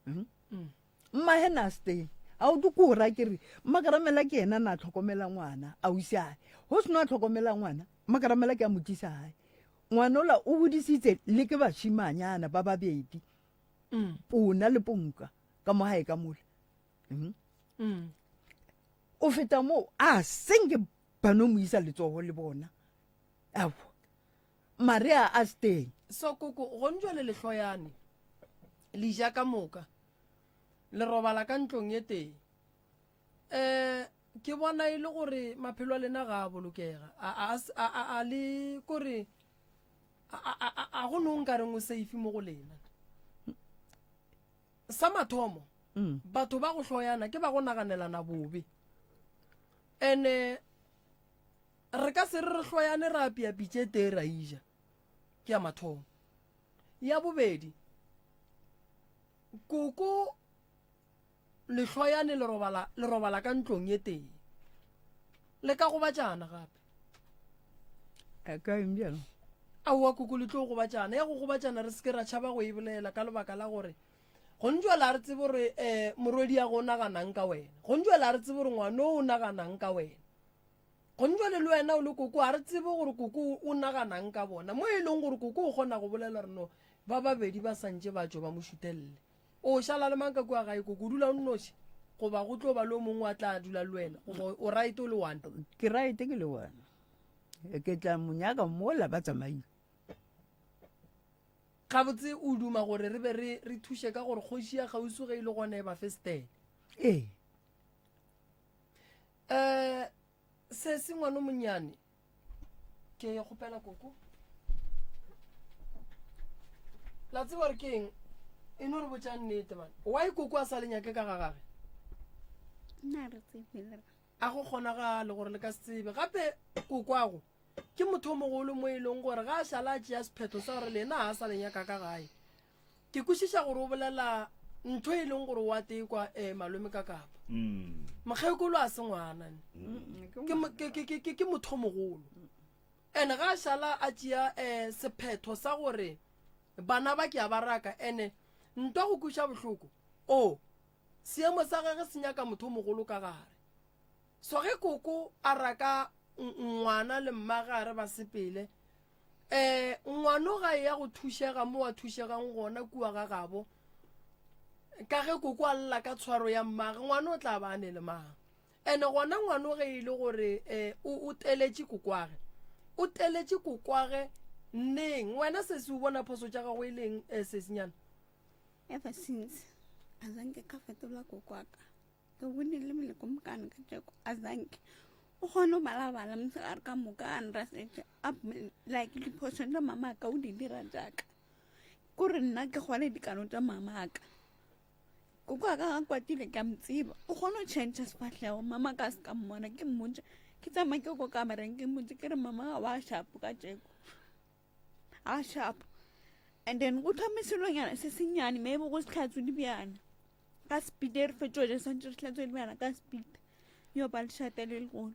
[SPEAKER 4] hmm? mm. mmahe na stay a o ko ra ke re mmakaramela ke ena na tlhokomela ngwana a o ise ae go seno a tlhokomela ngwana mmakaramela ke a mo tlisa gae ngwana ola o godisitse le ke bashimanyana ba babedi mm. pona le ponka ka mo gae ka mola hmm?
[SPEAKER 2] Mm.
[SPEAKER 4] O feta moo a senke ba no mo isa letsogo le bona. Aowa. Maria a se teng.
[SPEAKER 2] So koko gone jwale le hloyane. Le ja ka moka. Le robala ka ntlong e tee. Eh ke bona e le gore maphelo a lena ga a bolokega. A a a a le kore a a a go no nkareng o safe mo go lena. Sa mathomo mm. batho ba go hloyana ke ba go naganelana bobe. Ene Re ka se re re hloyane ra apea pitša e tee ra ija. Ke ya mathomo. Ya bobedi, koko le hloyane le robala, le robala ka ntlong e tee. Le ka gobatšana gape.
[SPEAKER 4] A ka eng bjalo?
[SPEAKER 2] Aowa koko le tlo gobatšana. Ya go gobatšana re se ke ra tšhaba go e bolela ka lebaka la gore gonjwale a re tsebe gore um morwedi ya go o naganang ka wena. Gonjwale a re tsebe gore ngwana o o naganang ka wena. Gone jwale le wena o le koko, ga re tsebe gore koko o naganang ka bona. Mo e leng gore koko o kgona go bolela gore no, ba babedi ba santše ba tšwe ba mo šutelele. O šala le mang ka kua gae koko? O dula o nnoši goba go tlo ba le o mongwe wa tla dula le wena goba o right o le one?
[SPEAKER 4] Ke right ke le one. Ke tla mo nyaka mola ba tsamaile.
[SPEAKER 2] Gabotse o duma gore re be re re thuše ka gore kgoši ya kgauswi ge e le gona e ba fe setele.
[SPEAKER 4] Ee.
[SPEAKER 2] Um sesi ngwana o monnyane ke kgopela koko la tseba gore ke eng e no re botša nnete man why koko a sa le nyake ka ga gage
[SPEAKER 5] nna re tsebe le
[SPEAKER 2] a go kgonagale gore le ka se tsebe gape kokwago ke motho o mogolo mo e leng gore ga a šala a tšea sephetho sa gore lena ga a sa le nyaka ka gae Ke kwešiša gore o bolela ntho e leng gore wa tekwa um malome ka kapa.
[SPEAKER 1] Mm.
[SPEAKER 2] Mokgekolo a se ngwana ne. Ke ke motho mogolo. Ene ga a šala a tšea um sephetho sa gore bana ba ke a ba raka ene ntwa go kweša bohloko o seemo sa gage se nyaka motho o mogolo ka gare. So ge koko a raka ngwana le mmagare ba sepele um ngwano ga e ya go thušega mo a thušegang gona kua ga gabo ka ge koko a lla ka tshwaro ya mmage ngwana o tla ba a ne le mang ene gona ngwano ge e le gore um o teletše kokwage o teletše kokwage neng wena sesi o bona phoso tša gago e leng um sesinyana
[SPEAKER 5] ever since azanke ka fetola kokwaka Ke bone le melekomokane ka tšeko azanke o kgone go balabala mosegare ka moka a nrasetše like diphoso tša mama ka o di dira jaaka kore nna ke kgwale dikano tša mama ka koko a ka ga kwatile ke a mo tseba o kgone go change sefahlego mama ka se ka mmona ke mmotse ke tsamaya ke ko kamereng ke mmotse ke re mama ga wa shapo ka tšeko a shapo and then go thome selonyana se sennyane maybe go se tlhatswe dibjana ka speed e re fetšo ja swantse re hlatswe dibjana ka speed yo ba lešata le legolo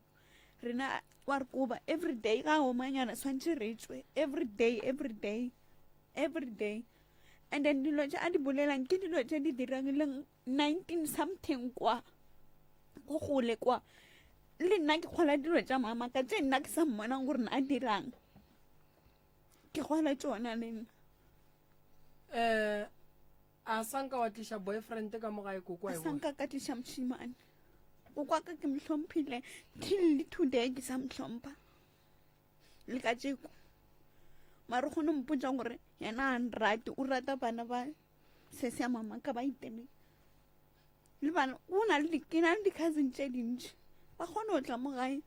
[SPEAKER 5] rena wa re koba every day ga omanyana swantse re tswe every day every day every day and then dilo tše a di bolelang ke dilo tše di dirang leng 19 something kwa go gole kwa le nna ke kgola dilo tša mama ka tše nna ke sa mmonang gore na a dirang ke kgola tšona le nna
[SPEAKER 2] um a sanka wa tliša boyfriend ka mo gae koko
[SPEAKER 5] a sanka ka tliša mošimane koko wa ka ke mo hlomphile till le today ke sa mo hlompha le ka tšeko mare kgone mpotša gore yena a nrate o rata bana ba se se ya mama ka ba iteme le bana o na le ke na le di-cousin tše dintši ba kgone go tla mo gae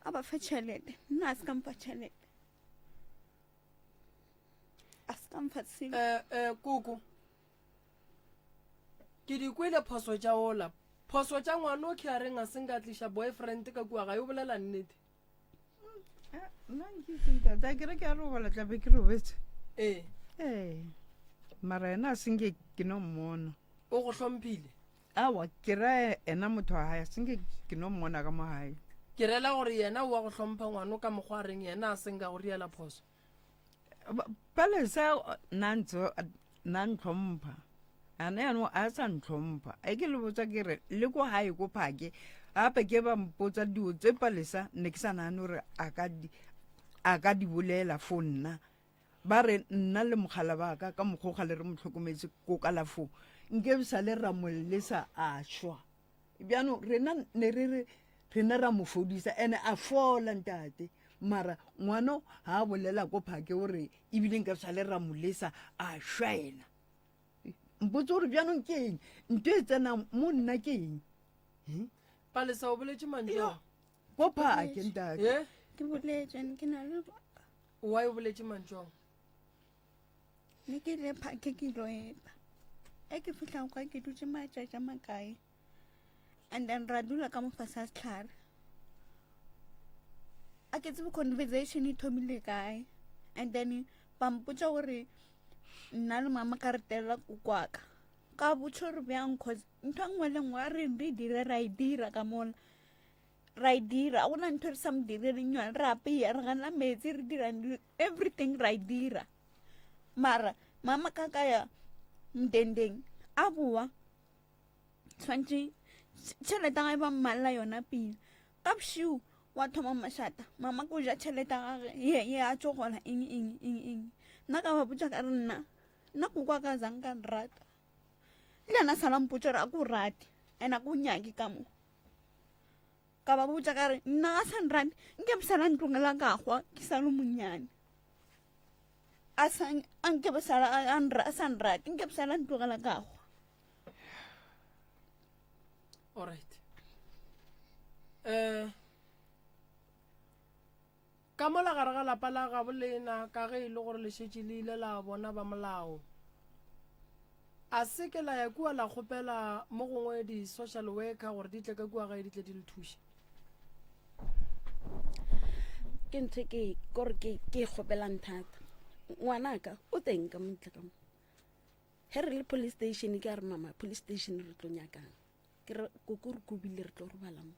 [SPEAKER 5] a ba fe tšhelete nna a se ka mfa tšhelete a se ka mfa selo
[SPEAKER 2] eh, eh, koko ke di kwele phoso tša ola phoso tša ngwana o ke a reng a se nka tliša boyfriend ka kua gae o bolela nnete
[SPEAKER 4] Eh, nna nkitse ntate a kere ke a robala tlabe ke robetse
[SPEAKER 2] ee
[SPEAKER 4] ee mara ena a senke ke no mmona
[SPEAKER 2] o go hlomphile
[SPEAKER 4] awa ke ra ena motho wa gae a senke ke no mmona ka mo gae
[SPEAKER 2] ke rela gore yena o wa go hlompha ngwano ka mokgwa a reng yena a senka go riela phoso
[SPEAKER 4] Palesa na ntse na ntlhompha ana yaanong a sa ntlhompha e ke le botsa ke re le ko gae ko phake gape ke ba mpotsa dilo tse palesa ne ke sa nagane gore a ka di bolela fo nna ba re nna le mogala ba ka ka mokgwa o gale re mo tlhokometse ko kalafong nke sa le ra mo lesa a šwa. Bjanong rena ne re re rena ra mo fodisa ene a fola ntate. Mara ngwano ha a bolela ko phake o re ebile nka sale ra mo lesa a shwa ena. Mpotse gore bjanong ke eng ntho e tsenang mo nna ke eng?
[SPEAKER 2] Palesa o boletše mantšu ao?
[SPEAKER 4] Ko phake ntate.
[SPEAKER 2] Eh?
[SPEAKER 5] Ke boletše and ke na le lebaka.
[SPEAKER 2] Why o boletše mantšu ao?
[SPEAKER 5] Ne ke ile phake ke ilo epa. E ke fihla kwa ke dutše matšatši a makae. And then ra dula ka mo fase ga sehlare. A ke tsebe conversation e thomile kae. And then ba mpotša gore nna le mama ka re telela kokwaka. Ka botša gore bjang cause ntho e nngwe le nngwe a re re dire ra e dira ka mola. Ra e dira, ga gona ntho e re sa mo direleng yona. Re apeya, re gana metsi, re dira everything ra e dira. Mara mama ka ka ya mdendeng a boa tshwanetse tšhelete ga e ba mmalela yona pele ka bošego wa thoma mašata mama ko ja tšhelete gage ye ye a tsogola eng eng eng eng nna ka ba botša ka re nna nna koko ka zang ka nrata le yena sala mpotša gore a ko rate and a ko nyake ka mo ka ba botša ka re nna a sa nrate nke bosala ntlongela ka gwa ke sa le monnyane a sa a nke bosala a sa nrate nke bosala ntlogela ka gwa
[SPEAKER 2] alright eh ka mola gare ga lapa la gabo lena ka ge e le gore le šetše le ile la bona ba molao a se ke la ya kua la kgopela mo gongwe di-social worker gore di tle ka kua gae di tle di le thuše
[SPEAKER 3] ke ntho ke kore ke ke e kgopelang thata ngwanaka o teng ka montle ka mo Ge re le police station ke a re mama police station re tlo nyakang ke re koko re kobile re tlo robala mo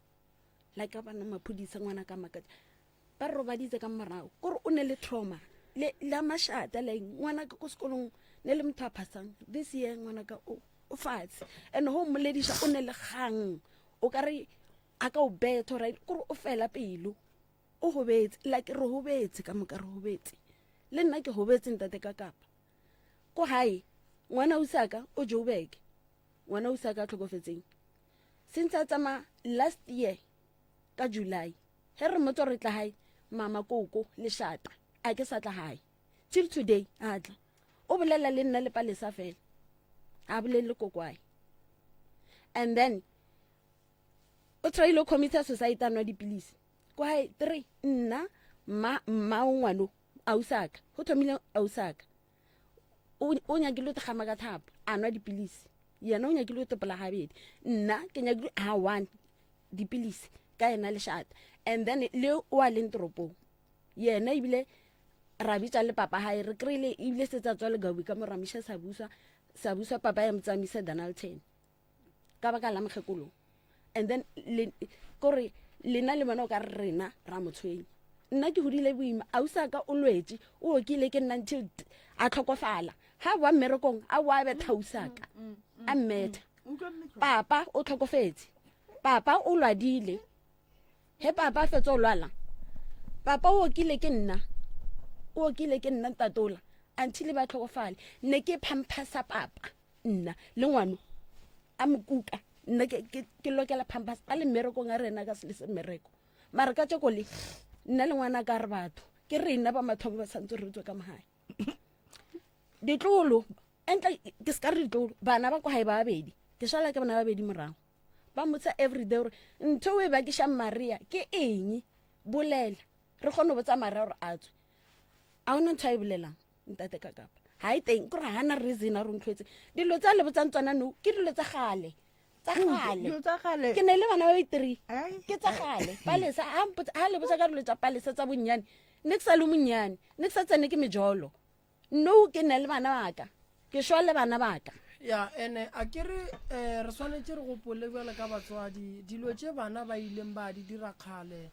[SPEAKER 3] like ka bana maphodisa ngwana ka makatša ba re robaditse ka morago kore o ne le trauma le la mašata like ngwana ka ko sekolong ne le motho a phasang this year ngwana ka o o fatshe and go mmolediša o ne le kgang o ka re a ka o betha right kore o fela pelo o gobetse like re gobetse ka moka re gobetse le nna ke gobetse ntate ka kapa Ko gae, ngwana usaka o Joburg, ngwana usaka a tlhokofetseng. Since a tsamaya last year ka July, he re motsa re tla gae, mama koko lešata, a ke sa tla gae. Till today a tla. O bolela le nna le palesa fela. A bolele le kokwae. And then o tryile commit suicide a nwa dipilisi. Ko gae 3 nna mma mma o ngwano Ausaka, go thomile Ausaka. O, o nyakile go kgama ka thapo, a nwa dipilisi. Yena o nyakile go topola gabedi. Nna ke nyakile ha one dipilisi ka yena lešata. And then le o a leng toropong. Yena ebile ra bitsa le papa hae re kry-ile ebile se tsa tswa legawi ka mo ra miša sa buswa sa buswa papa ya motsamisa Donaldton. ka baka la mokgekolo and then le kore lena le bona o ka re rena ra mo tshwenya nna ke godile boima ausaka o lwetse o okile ke nna until a tlhokofala ga boa mmerekong a boa betha ausaka a mmetha papa o tlhokofetse papa o lwadile he papa a fetsa o lwala papa o okile ke nna o okile ke nna ntatola until ba tlhokofale ne ke phamphasa papa nna le ngwano a mokuka nna ke lokela pampas a le mmerekong a rena ka sele se mmereko mare ka tšeko le nna le ngwana ka re batho ke rena ba mathomo ba santse re tswe ka mogae ditlolo entle ke se ka re ditlolo bana ba kwa gae ba babedi ke šala ke bana ba babedi morago ba motsa everyday gore ntho o e bakišang maria ke eng bolela re kgone go botsa maria gore a tswe a ona ntho a e bolelang ntate ka kapa ga e teng kore ga na reason a rontlhoetse dilo tse a le botsang tsona no ke dilo tsa gale tsa gale ke ne le bana ba be-three ke tsa gale palesa ga le botsa ka dilo tsa palesa tsa bonnyane ne ke sa le monnyane ne ke sa tsene ke mejolo no ke ne le bana baka ke šwa le bana baka
[SPEAKER 2] ya ene a ke re um re swanetše re gopole bjale ka batswadi dilo tše bana ba ileng ba di dira kgale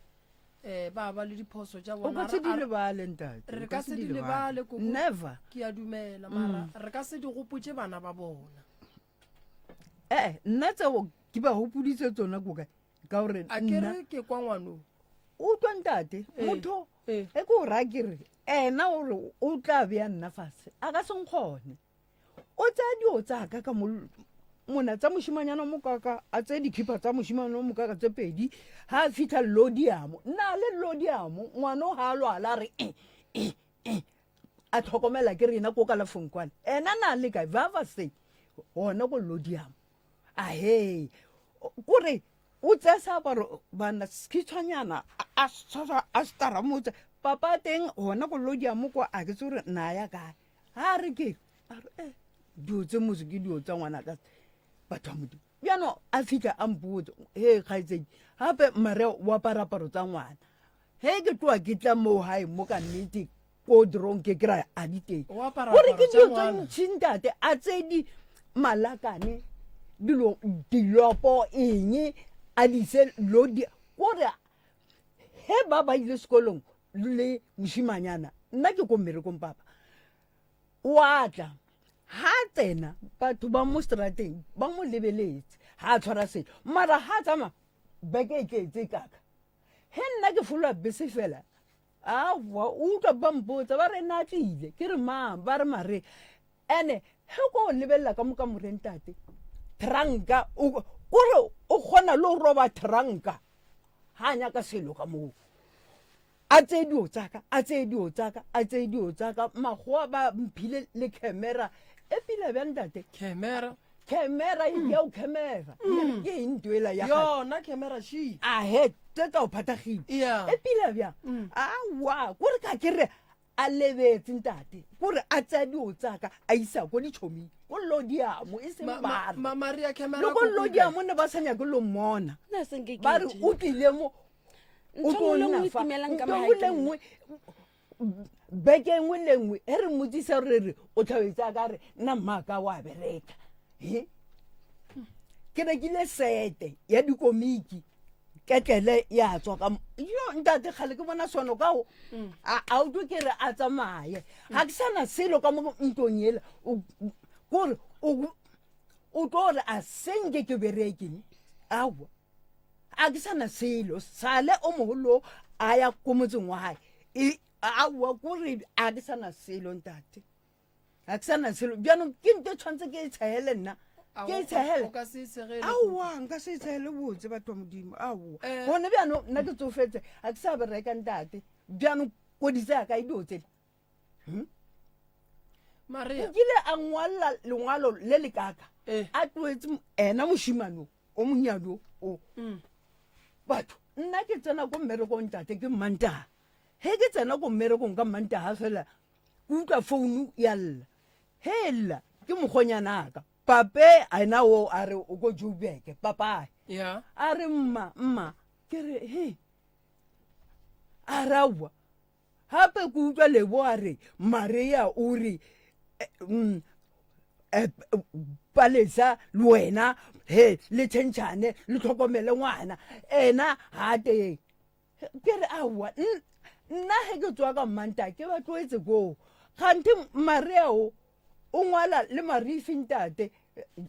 [SPEAKER 2] um ba ba le diphoso tša
[SPEAKER 4] o ka se di lebale ntate
[SPEAKER 2] re ka se di lebale koko
[SPEAKER 4] never
[SPEAKER 2] ke a dumela mara mm. re ka se di gopotše bana ba bona
[SPEAKER 4] ee nna tseo ke ba gopoditse tsona koka ka gore
[SPEAKER 2] a ke re ke kwa ngwanong
[SPEAKER 4] utlwa ntate eh, motho eh. e ke o raya ke re ena ore o tla bea nna fase a ka se nkgone o tsaya dio tsaka ka mo Mona tsa mošimanyana o mokaka, a tseye dikhipa tsa mošimane o mokaka tse pedi, ha a fitlha lodiamo, na le lodiamo, ngwana o ha a lwala a re e, e, e, a tlhokomela ke rena ko kalafong kwane. Ena na le kae? Vavasey, gona ko lodiamo. Ahee, kore o tsaya seaparo bana sekhitshwanyana a a se taramotse papa teng gona ko lodiamo kwa a ke tse gore na ya kae. Ha re ke a re eh dilo tse mose ke dilo tsa ngwana ka batho ba modimo bjano a fitlha a mpotse he kgaitsedi gape mare o apara aparo tsa ngwana he ke tloa ke tla moo gae mo ka nnete ko drong ke kry a di teng gore ke dilo tse ntšhi ntate a tse di malakane dilo dilopo eng a di se lo di kore he ba ba ile sekolong le mošimanyana nna ke ko mmerekong papa o a tla ha tsena batho ba mo strateng ba mo lebeletse ha a tshwara selo mara ha tsamaya beke e tletse kaka he nna ke folwa bese fela aowa o utlwa ba mpotsa ba re na tlile ke re mang ba re mare ene he ko o lebelela ka mo ka moreng tate tranka kore o kgona le go roba tranka ha a nyaka selo ka moo a tseye dio tsaka a tseye dio tsaka a tseye dio tsaka magoa ba mphile le camera e pila bjang tate
[SPEAKER 2] camera
[SPEAKER 4] camera e yeo camera mm. ke eng ntwela ya
[SPEAKER 2] yona camera she
[SPEAKER 4] a he tse tsa o phathagile e pila bjang mm. awa kore ka ke re a lebetse ntate kore a tsaya dio tsaka a isa ko ditšhoming ko lodiamo e seng
[SPEAKER 2] bare
[SPEAKER 4] le ko lodiamo ne ba sa nyake lo mmona ba re o tlile mo o tlo nna fa ntho nngwe le nngwe beke nngwe le nngwe e re mmotsisa re re o tlhabetse a ka re nna mmaaka wa bereka he ke rekile sete ya dikomiki ketlele ya tswa ka yo ntate kgale ke bona sono ka o mm. a utlwe ke re a tsamaye ga ke sana selo ka mo ntlong ela kore o tlo re a senke ke berekeng aowa a ke sana selo sale o mogolo a ya ko motseng wa gae e, aowa kore a ke sana selo ntate ga ke sana selo bjanong ke nto e tshwanetse ke e tshegele nna ke e tshegele aowa nka se e tshegele botse batho ba modimo aowa eh. gone bjanong nna ke tsofetse ga ke sa bereka ntate bjanong koditse ya ka e dio tsele hmm?
[SPEAKER 2] Maria
[SPEAKER 4] nkile a ngwalela lengwalo le le kaka
[SPEAKER 2] eh.
[SPEAKER 4] a tloetse ena mošimane o monnyane o mm. batho nna ke tsena ko mmerekong tate ke mmantaga he ke tsena ko mmerekong ka mmantaga fela ke utlwa founu ya lla he e lla ke mokgonyana aka pape ena o a re o ko joburg papae
[SPEAKER 2] yeah.
[SPEAKER 4] a re mma mma ke re he a re aowa gape ke utlwa lebo a re maria o re eh, mm, eh, palesa le wena he le tšhentšhane le tlhokomele ngwana ena ga a teng ke re aowa nna ge ke tswa ka mmanta ke ba tloetse koo ganthe maria o o ngwala le marifi ntate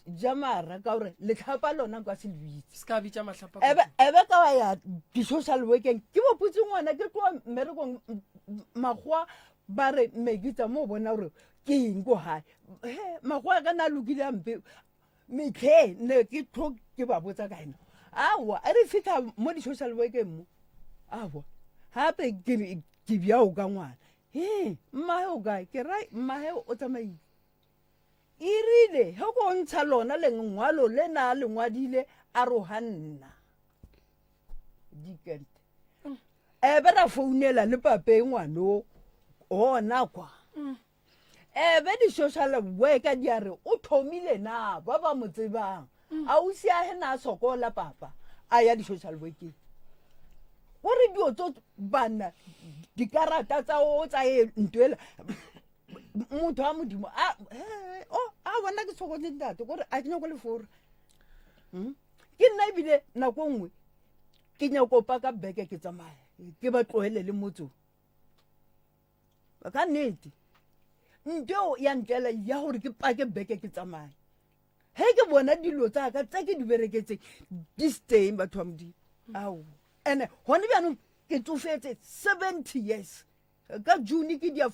[SPEAKER 4] jamara ka gore letlhapa lona nka se le bitse
[SPEAKER 2] se ka bitša mahlapa
[SPEAKER 4] ebe ebe ka wa ya di-social workeng ke boputse ngwana ke tloa mmerekong makgowa ba re mekitsa mo bona gore ke eng ko gae he makgowa ka na lokile ampe metlhe ne ke tlo ke ba botsa ka ena aowa a re fitlha mo di-social workeng mo aowa gape ke bjao ka ngwana he mmage o kae ke ra mmage o tsamaile e rile ge ko ntsha lona lengwalo le na le ngwadile a roga nna dikente ebe ra founela le pape ngwano ona kwa ebe di-social worker di a re o thomile na ba ba mo tsebang ausi a he na a sokola papa a ya di-social workeng o re dio tso bana dikarata tsa o tsa e ntwela motho wa modimo a o a bona ke tshokotse ntate kore a ke nyako lefora hmm? ke nna ebile nako nngwe ke nyako paka beke ke tsamaya ke ba tlohele le motso ka nnete nteo ya ntlela ya gore ke pake beke ke tsamaye he ke bona dilo tsa ka tse ke di bereketseng di steng batho ba modimo ao ene gone bjaanong ke tsofetse 70 years ka june ke dia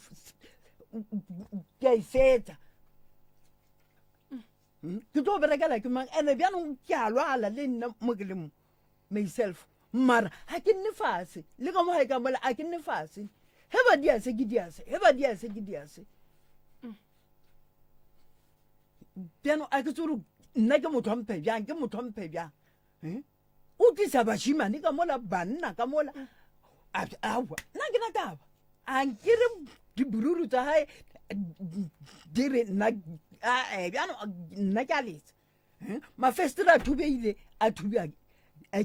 [SPEAKER 4] ke a e fetsa. Hmm? Ke tlo berekela ke mang? Ene bjanong ke a lwala le nna mo ke le mo myself. Mara ga ke nne fase le ka mo ga e ka mola a ke nne fase. He ba dia se ke dia se, he ba dia se ke dia se. Bjanong a ke tsore nna ke motho wa mphe bjang, ke motho wa mphe bjang. Eh? O tlisa bashimane ka mola, banna ka mola. Aowa, nna ke na taba. A nkere dibururu tsa gae di re nna ae bjano nna ke a letsa. Eh? Mafestere a thubeile, a thubja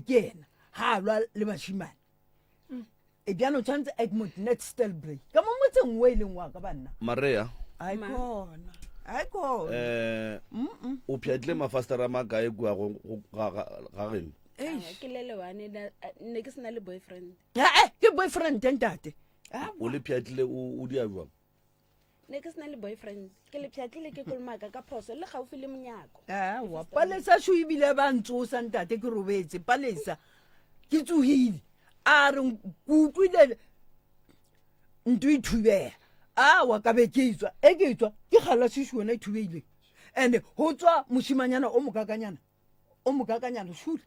[SPEAKER 4] ke ena. Ha a lwa le bashimane. E bjano tshwanetse ek moet net stil bly. Ka mo motseng o e leng wa ka banna.
[SPEAKER 1] Maria.
[SPEAKER 4] Ai kona. Ai kona.
[SPEAKER 1] Eh o pšhatlile mafastere a makae kua go ga ga geno?
[SPEAKER 3] Ke le le one ne ke sena le boyfriend.
[SPEAKER 4] Eh ke boyfriend ntate.
[SPEAKER 1] O le pšhatlile o dia jwang?
[SPEAKER 3] Ne ke sena le boyfriend. Ke le pšhatlile ke kolomaka ka phoso le gaufi le monyako.
[SPEAKER 4] Awa palesa sho ebile ba ntsosa ntate ke robetse palesa ke tsogile a re ke utlwile ntho e thubega awa ka be ke tswa e ke tswa ke gala sešo yona e thubeileng and go tswa mošimanyana o mokakanyana o mokakanyana sure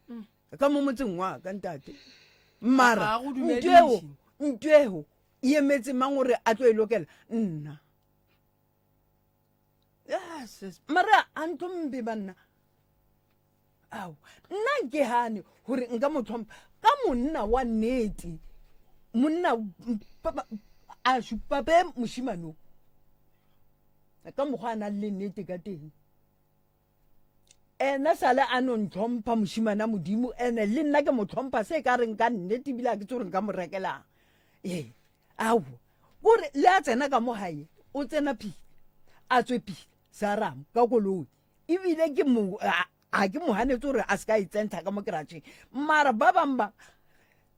[SPEAKER 4] mm. ka mo motseng wa ka ntate mara ntweo ntweo e emetse mang gore a tlo e lokela nna yes mara a ntlo mpe banna ao nna ke gane gore nka mo tlhompha ka monna wa nnete monna a supape mošimane o ka mokgwa a nang le nnete ka teng ena sale a no ntlhompha mošimane a modimo ene le nna ke mo tlhompha se ka reng ka nnete ebile a ke tse gore nka mo rekelang ee ao kore le a tsena ka mo gae o tsena pila a tswe pila saramo ka koloi ebile ke mo a ke mo ganetse gore a se ka e tsentha ka mo keratšheng mara ba bangwe ba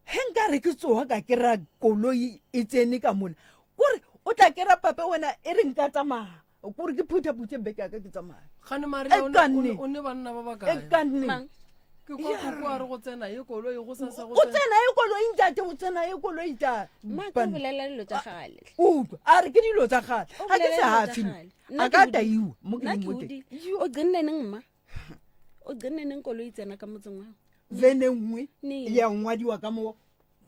[SPEAKER 4] ge nka re ke tsoga ka kry-a koloi e tsene ka mola kore o tla kry-a pape wena e re nka tsamaya kore ke phuthaphuthe beke yaka ke tsamaya
[SPEAKER 2] gane maria o ne- o ne banna ba ba kae
[SPEAKER 4] e ka nne
[SPEAKER 2] ke kwa koko a re go tsena ye koloi go sasa go
[SPEAKER 4] o tsena e koloi ntate o tsena e koloi ta
[SPEAKER 3] mma ke bolela dilo tsa gale
[SPEAKER 4] utlwa a re ke dilo tsa gale
[SPEAKER 3] O
[SPEAKER 4] ga ke
[SPEAKER 3] bolela
[SPEAKER 4] se
[SPEAKER 3] dilo tsa
[SPEAKER 4] hafi
[SPEAKER 3] gale. Nna
[SPEAKER 4] a
[SPEAKER 3] ke
[SPEAKER 4] ka
[SPEAKER 3] hodile.
[SPEAKER 4] taiwa mo ke
[SPEAKER 3] Nna
[SPEAKER 4] leng
[SPEAKER 3] ke
[SPEAKER 4] mo teng
[SPEAKER 3] hodile. o gcinne neng mma o gcinne neng koloi tsena ka motseng wa
[SPEAKER 4] vene nngwe
[SPEAKER 3] Neng?
[SPEAKER 4] ya ngwadiwa ka mo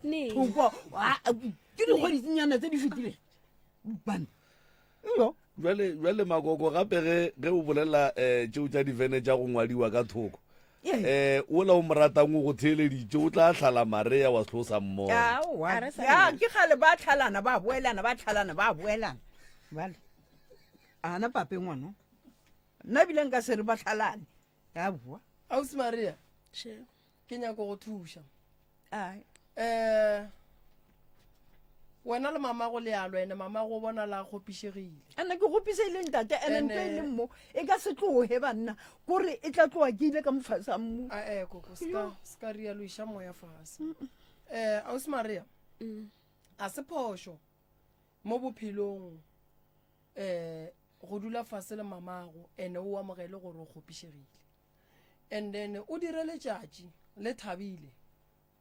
[SPEAKER 3] neng
[SPEAKER 4] thoko Ah, ke dikgwedinyana tse di fetileng bana yo
[SPEAKER 1] jale jale makoko gape ge ge o bolela um tšeo tša divene tša go ngwadiwa ka thoko um ola o mo ratang o go theeleditše o tla tlhala marea wa selo sa mmona
[SPEAKER 4] Aowa.
[SPEAKER 3] A re sa
[SPEAKER 4] Ya,
[SPEAKER 3] nna.
[SPEAKER 4] ke gale ba tlhalana ba boelana ba tlhalana ba boelana bale ana pape ngwano nna ebile nka se re ba tlhalane aowa
[SPEAKER 2] ausi maria
[SPEAKER 3] Sure.
[SPEAKER 2] ke nyako go thuša
[SPEAKER 4] Ai.
[SPEAKER 2] um wena le mamago le alwa ene mamago o bona la kgopišegile
[SPEAKER 4] ene ke gopiseile ntate ene ntho e
[SPEAKER 2] Ene-
[SPEAKER 4] leng mo e ka se tloge banna kore e tla tloa ke ile ka mofasa mmu
[SPEAKER 2] ae koko ska ska rialo iša moya fase um ausi maria
[SPEAKER 3] Mm.
[SPEAKER 2] a se phošo mo bophelong um go dula fase le mamago ene o amogele gore o kgopišegile and then o dire letšatši le thabile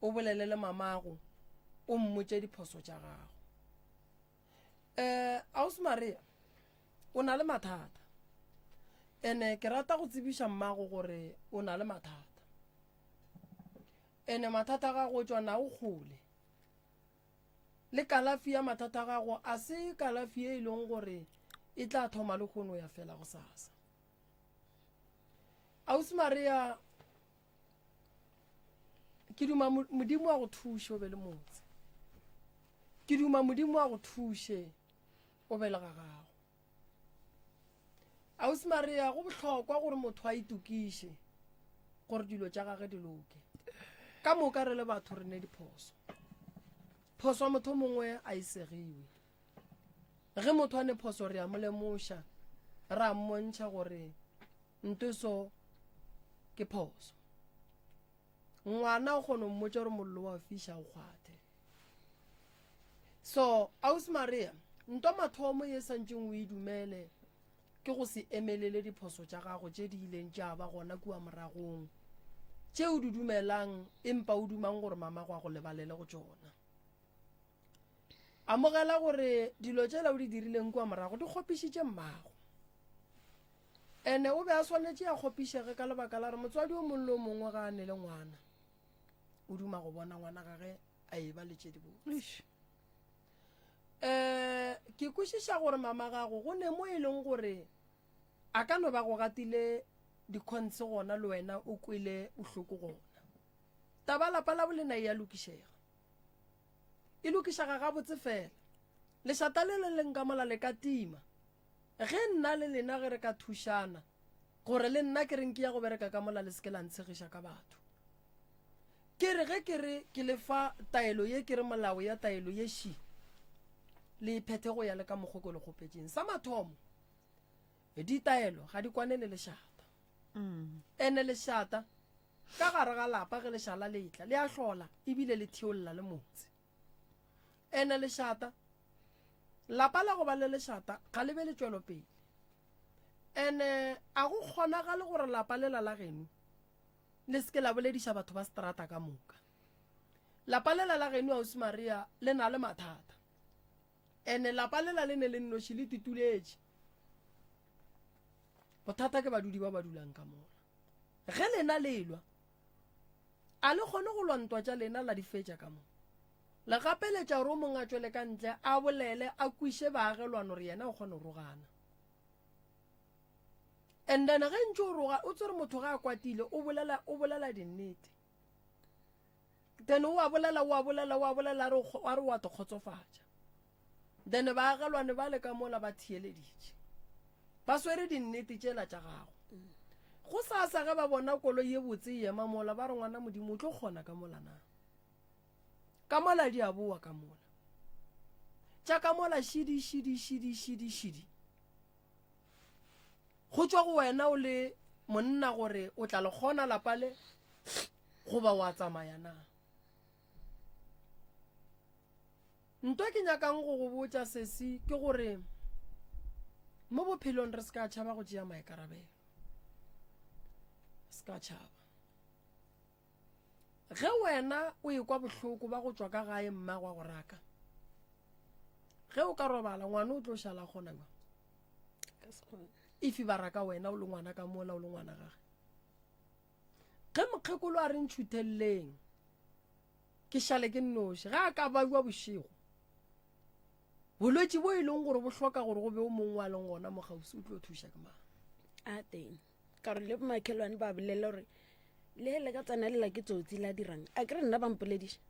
[SPEAKER 2] o bolele le mamago o mmotše diphoso tša gago um ausi maria o na le mathata ene ke rata go tsebiša mmago gore o na le mathata ene mathata a gago o tšwa nago kgole le kalafi ya mathata a gago a se kalafi e e leng gore e tla thoma le kgono ya fela go sasa ausi maria ke duma modimo a go thuše o be le motse ke duma modimo a go thuše o be le ga gago ausi maria go bohlokwa gore motho a itokiše gore dilo tša gage di loke ka moka re le batho re ne diphoso phoso ya motho mongwe a e segiwe ge motho a ne phoso re a mo lemoša ra mmontšha gore ntoso ke phoso ngwana o kgona go mmotša gore mollo wa fiša o kgwathe so ausi maria nto mathomo ye santšeng o e dumele ke go se emelele diphoso tša gago tše di ileng tša ba gona kua moragong tše o di dumelang empa o dumang gore mama go a go lebalele go tšona Amogela gore dilo tšela o di dirileng kua morago di kgopišitše mmago. Ene o be a swanetše a kgopišege ka lebaka la gore motswadi o mongwe le o mongwe ga a ne le ngwana, o duma go bona ngwana gage a e ba le tše dibotse. Um ke kwešiša gore mama gago go ne mo e leng gore a ka no ba go gatile dikhonse gona le wena o kwele bohloko gona. Taba lapa la bolena e a lokišega. E lokišega gabotse fela. Lešata le le leng ka mola le ka tima. Ge nna le lena ge re ka thušana gore le nna ke reng ke ya go bereka ka mola le se ke la ntshegiša ka batho. Ke re ge ke re ke le fa taelo ye ke re molao ya taelo ye ši le e phethe go ya le ka mokgo ke le kgopetšeng. Sa mathomo ditaelo ga di kwane le lešata. Mm. Ene lešata ka gare ga lapa ge lešala le etla le a hlola ebile le theolla le motse. Ene lešata lapa la go ba le lešata ga le be le tšwelopele. Ene a go kgonagale gore lapa lela la geno le se ke la bolediša batho ba seterata ka moka. Lapa lela la geno ausi Maria le na le mathata. Ene lapa lela le ne le nnoši le tituletše. Bothata ke badudi ba ba dulang ka mola. Ge lena le lwa, a le kgone go lwa ntwa tša lena la di fetša ka mo. Le gapeletša gore o mongwe a tšwele ka ntle a bolele a kwiše baagelwane gore yena o kgone go rogana. And then ge ntše o roga o tsere motho ga a kwatile o bolela o bolela dinnete. Then o a bolela o a bolela o a bolela a re a re wa te kgotsofatša. Then baagelwane ba le ka mola ba theeleditše. Ba swere dinnete tšela tša gago. Go sasa ge ba bona koloi ye botse e ema mola ba re ngwana Modimo o tlo kgona ka mola na. Ka mola di a boa ka mola. Tša ka mola šidi šidi šidi šidi šidi. Go tšwa go wena o le monna gore o tla le kgona lapa le goba wa tsamaya na. Nto ke nyakang go go botša sesi ke gore mo bophelong re se ka tšhaba go tšea maikarabelo. Se ka tšhaba. Ge wena o ekwa bohloko ba go tšwa ka gae mma gwa go raka, ge o ka robala ngwana o tlo šala kgona bjang? If ba raka wena o le ngwana ka mola o le ngwana gage. Ge mokgekolo a re ntšhutheleleng ke šale ke nnoši, ge a ka bajwa bošego, bolwetši bo e leng gore bo hloka gore go be o mongwe a leng gona mo kgauswi o tlo thuša ke mang?
[SPEAKER 3] A teng. Ka gore le bomakhelwane ba bolela gore le le ka tsenelela ke tsotsi la dirang. A ke re nna ba mpolediša.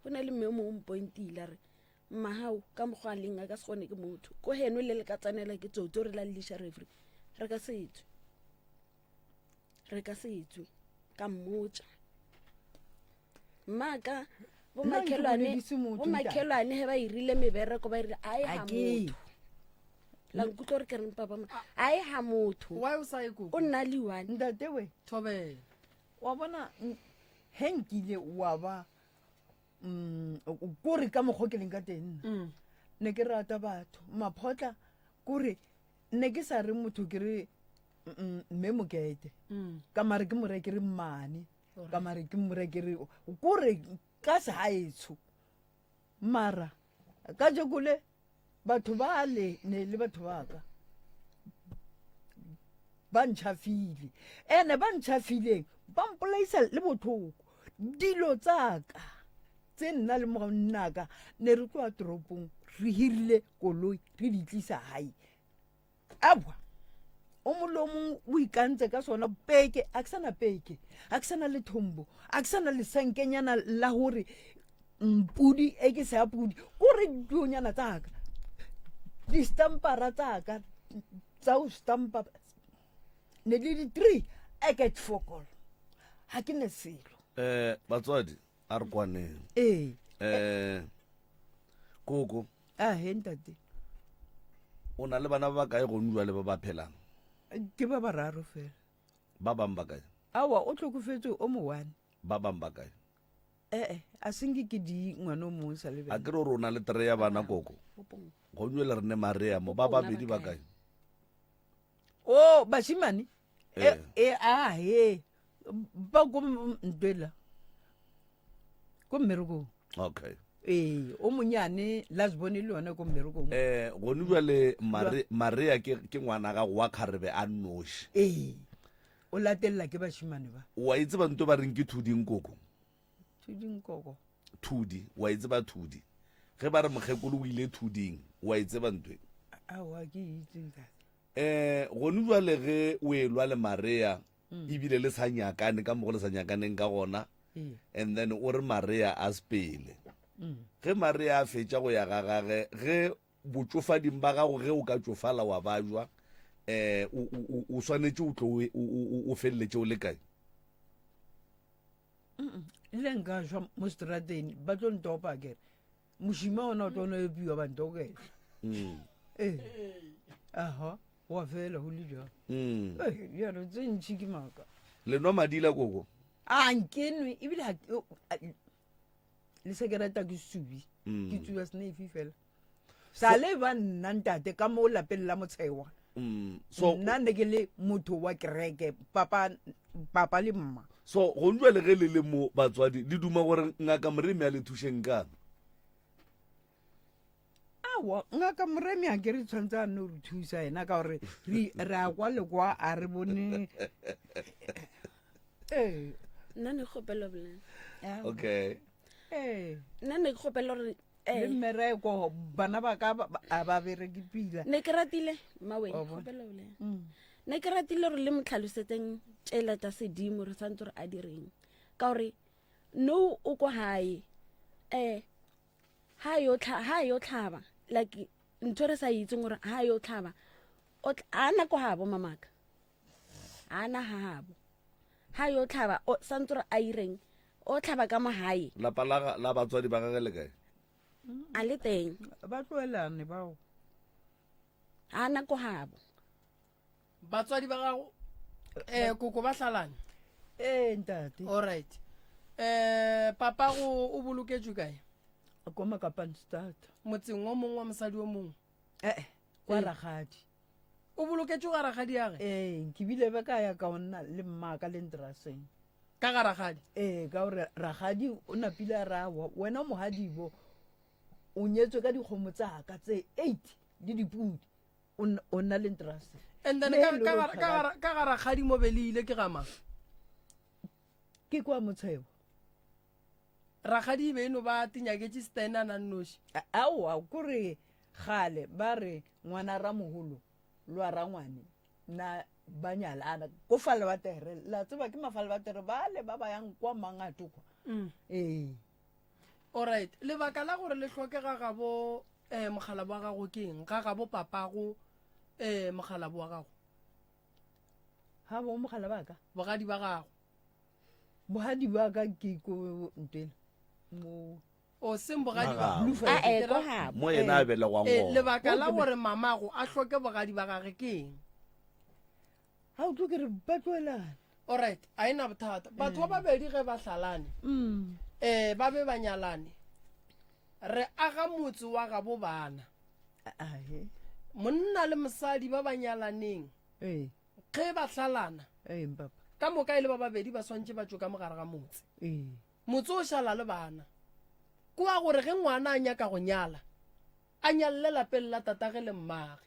[SPEAKER 3] Go na le mme o mongwe o mpointile a re mmagao ka mokgwa a leng a ka se kgone ke motho. Ko heno le le ka tsenela ke tsotsi o re la lliša referee. Re ka se tswe. Re ka se tswe. Ka mmotša. Mmaka bomakhelwane he ba irile mebereko ba irile a e ga motho. La nkutlwa gore ke reng papa ma a e ga motho.
[SPEAKER 2] Why o sa ye koko?
[SPEAKER 3] O nna le one.
[SPEAKER 4] Ntate we.
[SPEAKER 2] Thobela.
[SPEAKER 4] Wa bona he nkile wa ba mm, kore ka mokgwa ke leng ka teng nna. Mm. Ne ke rata batho maphotla kore ne ke sa re motho ke re mme mokete mm. ka mare ke more ke re mmane ka mare ke more ke re kore ka segaetsho mara ka jekole batho ba le ne le batho ba ka ba ntšhafile ene ba ntšhafileng ba mpolaisa le botlhoko dilo tsaka tse nna le monnaka ne re tloa toropong re hirile koloi re di tlisa gae Aowa, o mongwe le o mongwe o ikantse ka sona peke a ke sana peke a ke sana lethombo a ke sana lesenkenyana la gore mpudi e ke se ya pudi kore dionyana tsaka distampara tsaka tsa go stampa ne le di-three eket fokol ga ke ne selo
[SPEAKER 1] um batswadi a re kwaneng
[SPEAKER 4] ee
[SPEAKER 1] um koko
[SPEAKER 4] a he ntate
[SPEAKER 1] o na le bana ba bakae gone jwale ba ba phelang
[SPEAKER 4] ke ba bararo fela
[SPEAKER 1] ba bang ba kae
[SPEAKER 4] awa o tlhokofetse o mo one
[SPEAKER 1] ba bang ba kae
[SPEAKER 4] ee a senke ke di ngwana o mongwe sa
[SPEAKER 1] a
[SPEAKER 4] lebele
[SPEAKER 1] ke re gore o na le tere ya bana koko gone jwale re ne marea mo ba babedi ba kae
[SPEAKER 4] o bashimane
[SPEAKER 1] Ee.
[SPEAKER 4] e a he ba ko ntwela ko mmerekong
[SPEAKER 1] okay.
[SPEAKER 4] Ee, o monyane last born le yona ko mmerekong.
[SPEAKER 1] Eh, gone jwale Mare, Maria ke, ke ngwana gago wa kgarebe a nnoši.
[SPEAKER 4] Ee, o latelela ke bashimane ba.
[SPEAKER 1] Wa e tseba nto ba reng ke thudi nkoko?
[SPEAKER 4] Thudi nkoko.
[SPEAKER 1] Thudi, wa e tseba thudi? Ge ba re mokgekolo o ile thuding, wa e tseba ntwe?
[SPEAKER 4] Aowa, ke e itse ntate.
[SPEAKER 1] Eh, gone jwale ge o elwa le Maria, ebile le sa nyakane ka mogo le sa nyakaneng ka gona, and then o re Maria a sepele. Ge Maria a fetša go ya ga gage, ge botšofading ba gago ge o ka tšofala wa bajwa, eh, o, o, o, o swanetše o tlo o, o, o feleletše o le kae?
[SPEAKER 4] Le nka šwa mo strateng ba tlo ntopa kere mošima ona o tlo no epiwa ba ntokela. Ee, aha, wa fela go le jalo. Ee, bjalo tse ntšhi ke maaka.
[SPEAKER 1] Le nwa madila koko?
[SPEAKER 4] A nkenwe ebile ha ke- a- le sekereta ke subi. Ke tsuba senefi fela. Sa le ba nna ntate ka mo lapeng la motshewa.
[SPEAKER 1] So
[SPEAKER 4] nna ne ke le motho wa kereke, papa, papa le mma.
[SPEAKER 1] So go njwa le ge le le mo batswadi le duma gore ngaka Moremi a le thušeng kang?
[SPEAKER 4] Aowa, ngaka Moremi a ke re tshwanetse a nne re thusa ena ka gore re re a kwa le kwa a re bone. Ee.
[SPEAKER 3] Nna ne ke kgopela bolela.
[SPEAKER 1] Okay.
[SPEAKER 4] Ee.
[SPEAKER 3] Nna ne ke kgopela gore
[SPEAKER 4] le mmereko bana ba ka a ba bereke pila.
[SPEAKER 3] Ne ke ratile maweng kgopela bolela. Ne ke ratile gore le mo tlhalosetseng tšela tša sedimo re santse gore a direng ka gore no o kwa gae ha yo tlha ha yo tlhaba like ntho re sa itseng gore ha yo tlhaba o a na kwa habo mamaka a na ha habo ha yo tlhaba o santse gore a ireng o tlhaba ka mo gae.
[SPEAKER 1] Lapa la la batswadi ba gage le kae?
[SPEAKER 3] A le teng.
[SPEAKER 4] Ba tloelane bao.
[SPEAKER 3] A na ko gabo.
[SPEAKER 2] Batswadi ba gago eh koko ba hlalane?
[SPEAKER 4] Ee ntate.
[SPEAKER 2] All right. Eh papa go o boloketšwe kae?
[SPEAKER 4] Ko Makapanstad.
[SPEAKER 2] Motseng o mongwe wa mosadi o mongwe?
[SPEAKER 4] Eh, kwa Ragadi.
[SPEAKER 2] O boloketšwe ga ragadi ya ge?
[SPEAKER 4] Ee, ke bile be ka ya ka onna le mmaka le ntraseng.
[SPEAKER 2] Ka ga ragadi?
[SPEAKER 4] Ee, ka gore ragadi o napile a ra wena mohadibo o nyetswe ka dikgomo tsa ka tse 8 le dipudi o nna le ntraseng.
[SPEAKER 2] And then ka ga ragadi mo be le ile ke ga mang?
[SPEAKER 4] Ke kwa Motshebo.
[SPEAKER 2] Rakgadi e be e no ba tinyaketše Stan a na nnoši.
[SPEAKER 4] Aowa, kore kgale ba re ngwana ramogolo le wa rangwane na ba nyalana ko Falbatere. La tseba ke Mafalbatere bale ba ba yang kwa Mangato kwa. Ee.
[SPEAKER 2] Alright, lebaka la gore le hloke ga gabo eh, mokgalabo wa gago ke eng? Ga gabo papago eh, mokgalabo wa gago?
[SPEAKER 4] Ga bo mogala ba ka?
[SPEAKER 2] Bogadi ba gago.
[SPEAKER 4] Bogadi ba ka ke ko ntwela mo.
[SPEAKER 2] O seng bogadi ba
[SPEAKER 1] Blue
[SPEAKER 3] A e ko gabo.
[SPEAKER 1] Mo yena a belegwang
[SPEAKER 2] Eh,
[SPEAKER 1] gona.
[SPEAKER 2] lebaka la gore mamago a hloke bogadi ba gage ke eng?
[SPEAKER 4] Ga o tlo ke re ba tloelana.
[SPEAKER 2] Alright, a ena bothata. Batho ba babedi ge ba hlalane, eh ba be ba nyalane. Re aga motse wa gabo bana.
[SPEAKER 4] Ahe.
[SPEAKER 2] Monna le mosadi ba ba nyalaneng.
[SPEAKER 4] Ee.
[SPEAKER 2] Ge ba hlalana,
[SPEAKER 4] Ee, mpapa.
[SPEAKER 2] ka moka e le ba babedi ba swantše ba tšwe ka mogare ga motse.
[SPEAKER 4] Ee.
[SPEAKER 2] Motse o šala le bana. Kwa gore ge ngwana a nyaka go nyala, a nyalle lapeng la tatage le mmage.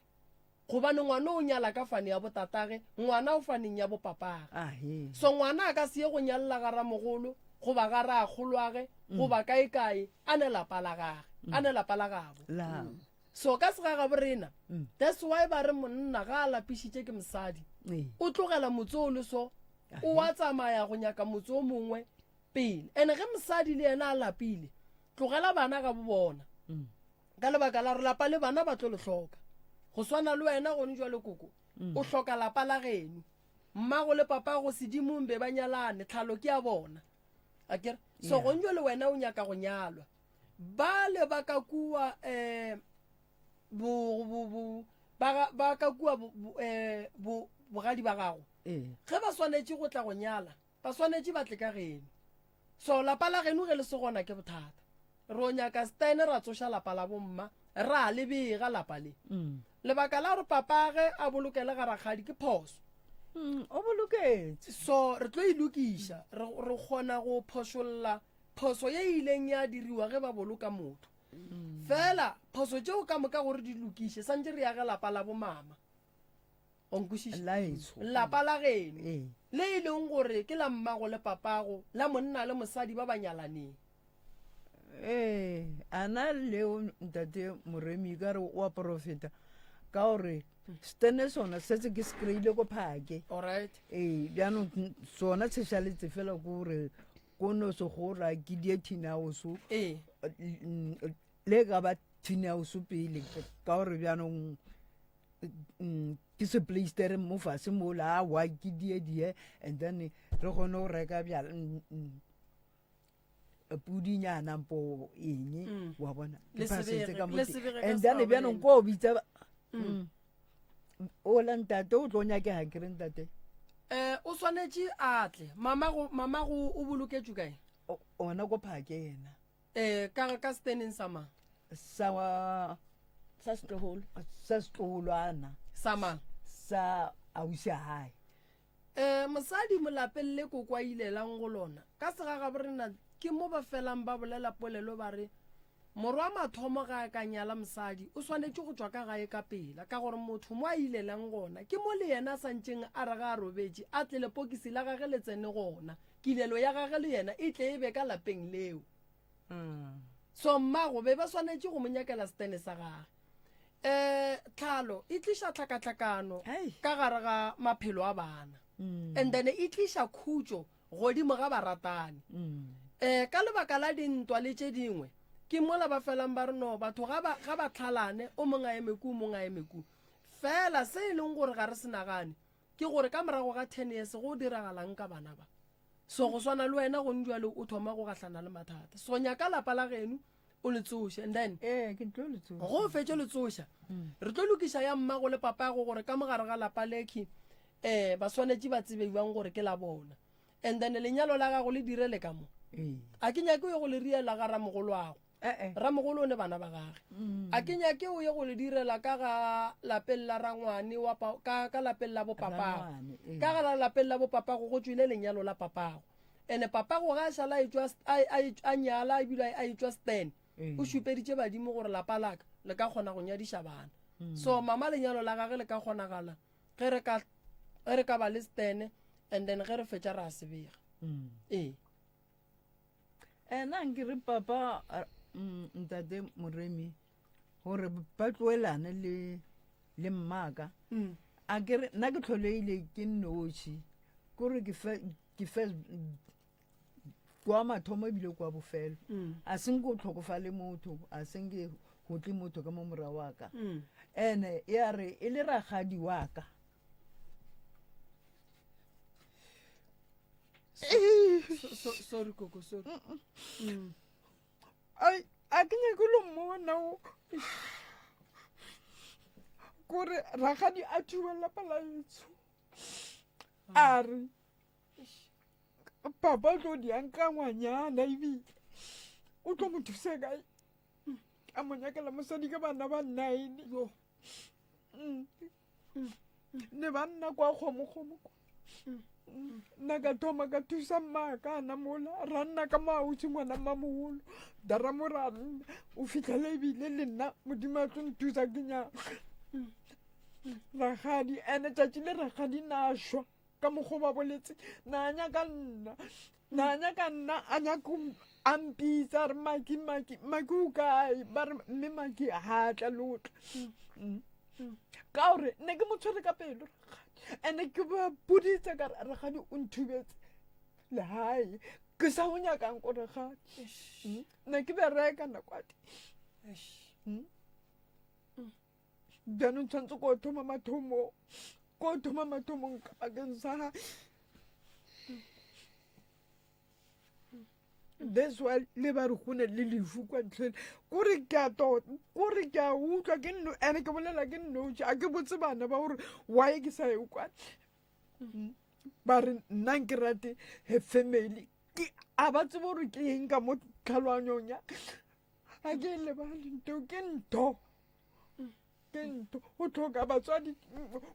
[SPEAKER 2] Gobane ngwana o nyala ka fane ya botatage, ngwana o faneng ya bopapage.
[SPEAKER 4] Ahe.
[SPEAKER 2] So ngwana a ka se ye go nyalla ga ramogolo goba ga rakgolwage goba kae-kae a ne lapa la gage, a ne lapa la gabo.
[SPEAKER 4] La.
[SPEAKER 2] So ka segagabo rena, that's why ba re monna ga a lapišitše ke mosadi, o tlogela motse o le so, o wa tsamaya go nyaka motse o mongwe pele. And ge mosadi le yena a lapile, tlogela bana ga bo bona. Ka lebaka la gore lapa le bana ba tlo le hloka. Go swana le wena gone jwale koko, o hloka lapa la geno. Mmago le papago sedimong be ba nyalane, tlhalo ke ya bona. Akere? So gone jwale wena o nyaka go nyalwa. Ba le ba ka kua um bo, bo, bo, ba, ba ka kua bo, bo, eh, bo, bogadi ba gago.
[SPEAKER 4] Ee.
[SPEAKER 2] Ge ba swanetše go tla go nyala, ba swanetše ba tle ka geno. So lapa la geno ge le se gona ke bothata. Ro nyaka Stan ra tsoša lapa la bomma, ra le bega lapa le. Lebaka la gore papage a bolokele ga rakgadi ke phoso.
[SPEAKER 4] O boloketse.
[SPEAKER 2] So re tlo e lokiša, re, re kgona go phošolla. phoso ye e ileng ya diriwa ge ba boloka motho. Fela phoso tšeo ka moka gore di lokiše santše re age lapa la bomama. O nkwešiša?
[SPEAKER 4] La etsho.
[SPEAKER 2] Lapa la geno
[SPEAKER 4] Ee.
[SPEAKER 2] le e leng gore ke la mmago le papago, la monna le mosadi ba ba nyalaneng.
[SPEAKER 4] Ee, ana leo ntate Moremi ka re o a porofeta ka gore stene sona setse ke se kry-ile ko phake.
[SPEAKER 2] Alright.
[SPEAKER 4] Ee, bjanong sona se šaletse fela ko gore ko no se gora ke die tin house.
[SPEAKER 2] Ee.
[SPEAKER 4] Le ka ba tin house pele ka gore bjanong ke se playstere mo fase mola awa ke die die and then re kgone go reka bjala pudinyana mpo eng mm. wa bona
[SPEAKER 2] ke phasetse ka mo
[SPEAKER 4] and then bjanong ko bitsa mm. ola ntate o tlo nyakega ke re ntate
[SPEAKER 2] um o swanetše a tle mamago mamago o boloketšwe kae
[SPEAKER 4] ona ko phake yena
[SPEAKER 2] um ka ka steneng sa mang
[SPEAKER 4] sa
[SPEAKER 3] sa setlogolo
[SPEAKER 4] sa setlogolwana
[SPEAKER 2] sa mang
[SPEAKER 4] sa ausi a gae
[SPEAKER 2] Um mosadi molapeng le koko a ilelang go lona, ka segagaborena ke mo ba felang ba bolela polelo ba re, Morwa mathomo ge a ka nyala mosadi o swanetše go tšwa ka gae ka pela, ka gore motho mo a ilelang gona ke mo le yena a santšeng a re ge a robetše a tle lepokisi la gage le tsene gona, kilelo ya gage le yena e tle e be ka lapeng leo. So mmago be ba swanetše go mo nyakela setene sa gage. Um tlhalo e tliša tlhakatlhakano ka gare ga maphelo a bana mm. and then e tliša khutšo godimo ga baratani um ka lebaka la dintwa le tše dingwe ke mola ba felang ba re no batho ga ba tlhalane o mongwe a eme ku o mongwe a eme ku fela se e leng gore ga re se nagane ke gore ka morago ga ten years go diragalang ka bana ba so go swana le wena gone jale o thoma go gahlana le mathata so nyaka lapa la geno o le tsoše and then
[SPEAKER 4] ee ke tlo le tsoša
[SPEAKER 2] go fetše le tsoša mm. re tlo lokiša ya mmago le papago gore ka mogare ga lapa lekhi um eh, ba swanetše ba tsebe jwang gore ke la bona and then lenyalo la gago le direle ka mo
[SPEAKER 4] ee.
[SPEAKER 2] a ke nyake o ye go le riela ga ramogolwago
[SPEAKER 4] eh, eh.
[SPEAKER 2] ramogolo o ne bana ba gage mm. a ke nyake o ye go le direla ka ga lapeng la rangwane wa ka, ka lapeng la bopapago ka ga lapeng la bopapago go tswile lenyalo la papago ene papago ga a šala a nyala ebile a etšwa stan mm. o šupeditše badimo gore lapa laka le ka kgona go nyadiša bana mm. so mama lenyalo la gage le ka kgonagala ge re ka ge re ka ba le stene and then ge re fetša ra se bega mm. ee
[SPEAKER 4] ena nke re papa ntate moremi gore ba tloelane le le mmaka mm. a ke re nna ke tlholeile ke nnoši kore ke fe ke fe kwa mathomo ebile kwa bofelo mm. a seng ko tlhokofale motho a seng ke go tle motho ka mo morago wa ka mm. ene ya re e le ragadi wa ka
[SPEAKER 2] sorry koko sorry mm.
[SPEAKER 4] Ai, a ke nyake lo mmona o kore ragadi a thuba lapa la etsho a re papa o tlo diang ka ngwanyana ebile o tlo mo thusa kae a mo nyakela mosadi ka bana ba nine
[SPEAKER 2] yo
[SPEAKER 4] mm. ne ba nna kwa kgomokgomo kwa nna ka thoma ka thusa mmaaka ana mola ra nna ka maausi ngwana mmamogolo daramo ra nna o fitlhela ebile le nna modimo a tlo nthusa ke nyaka ragadi ene tšatši le ragadi na šwa ka mokgwa ba boletse na nyaka nna na nyaka nna a nyaka a mpitsa a re maki maki maki o kae ba re mme maki ga tla lotla mm. mm. ka gore ne ke mo tshwere ka pelo rakgadi ande ke ba boditse ka re rakgadi o nthubetse legae ke sa go nyakang ko rakgadi mm. ne ke bereka nakwadi bjanong tshwanetse ko thoma mathomong ko thoma mathomong ka bakeng sa gae that's why le ba re gone le lefu kwa ntlhele kore ke a tota kore ke a utlwa ke nno ene ke bolela ke nnoši a ke botse bana ba gore why ke sa ye kwa ba re nna nke rate he family ke a ba tsebe gore ke eng ka mo tlhaloganyong ya a ke e lebale ntho ke ntho ke ntho o tlhoka batswadi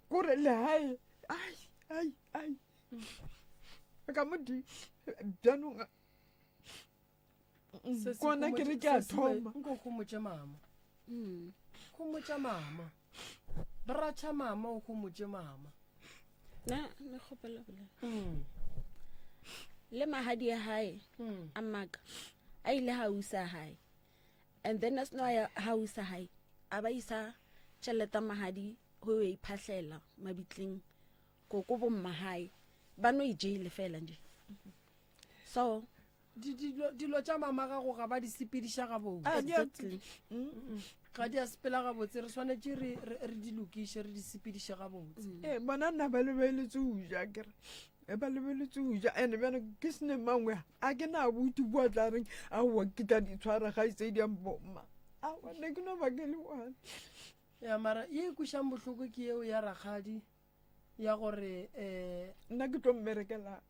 [SPEAKER 4] kore legae ai ai ai ka mo di bjanong. Kona ke re ke a thoma.
[SPEAKER 2] Nko khomotše mama. Mm. Khomotša mama. Bratšha mama o khomotše mama.
[SPEAKER 3] Na ne kgopela bolela. Mm. Le mahadi a hae mm. a maka a ile ha usa hae. And then as no ya ha usa hae a ba isa tšhelete mahadi go e iphahlela mabitleng koko bomma hae ba no e jele fela nje. So
[SPEAKER 2] dilo tša mama gago ga ba di sepediša gabotse
[SPEAKER 4] ah,
[SPEAKER 3] exactly
[SPEAKER 2] ga di a sepela gabotse re swanetše re di lokiše re di sepediše gabotse
[SPEAKER 4] mm. ee bona nna ba lebeletse o ja kere e ba lebeletse o ja ande bjana ke sene mangwe a ke na buti bua tla reng aowa ke tla di tshwara ga itse di ambomma aowa ne ke no ba ke le one
[SPEAKER 2] ya mara ye e kwešang bohloko ke yeo ya rakgadi ya gore um
[SPEAKER 4] nna ke tlo mmerekelang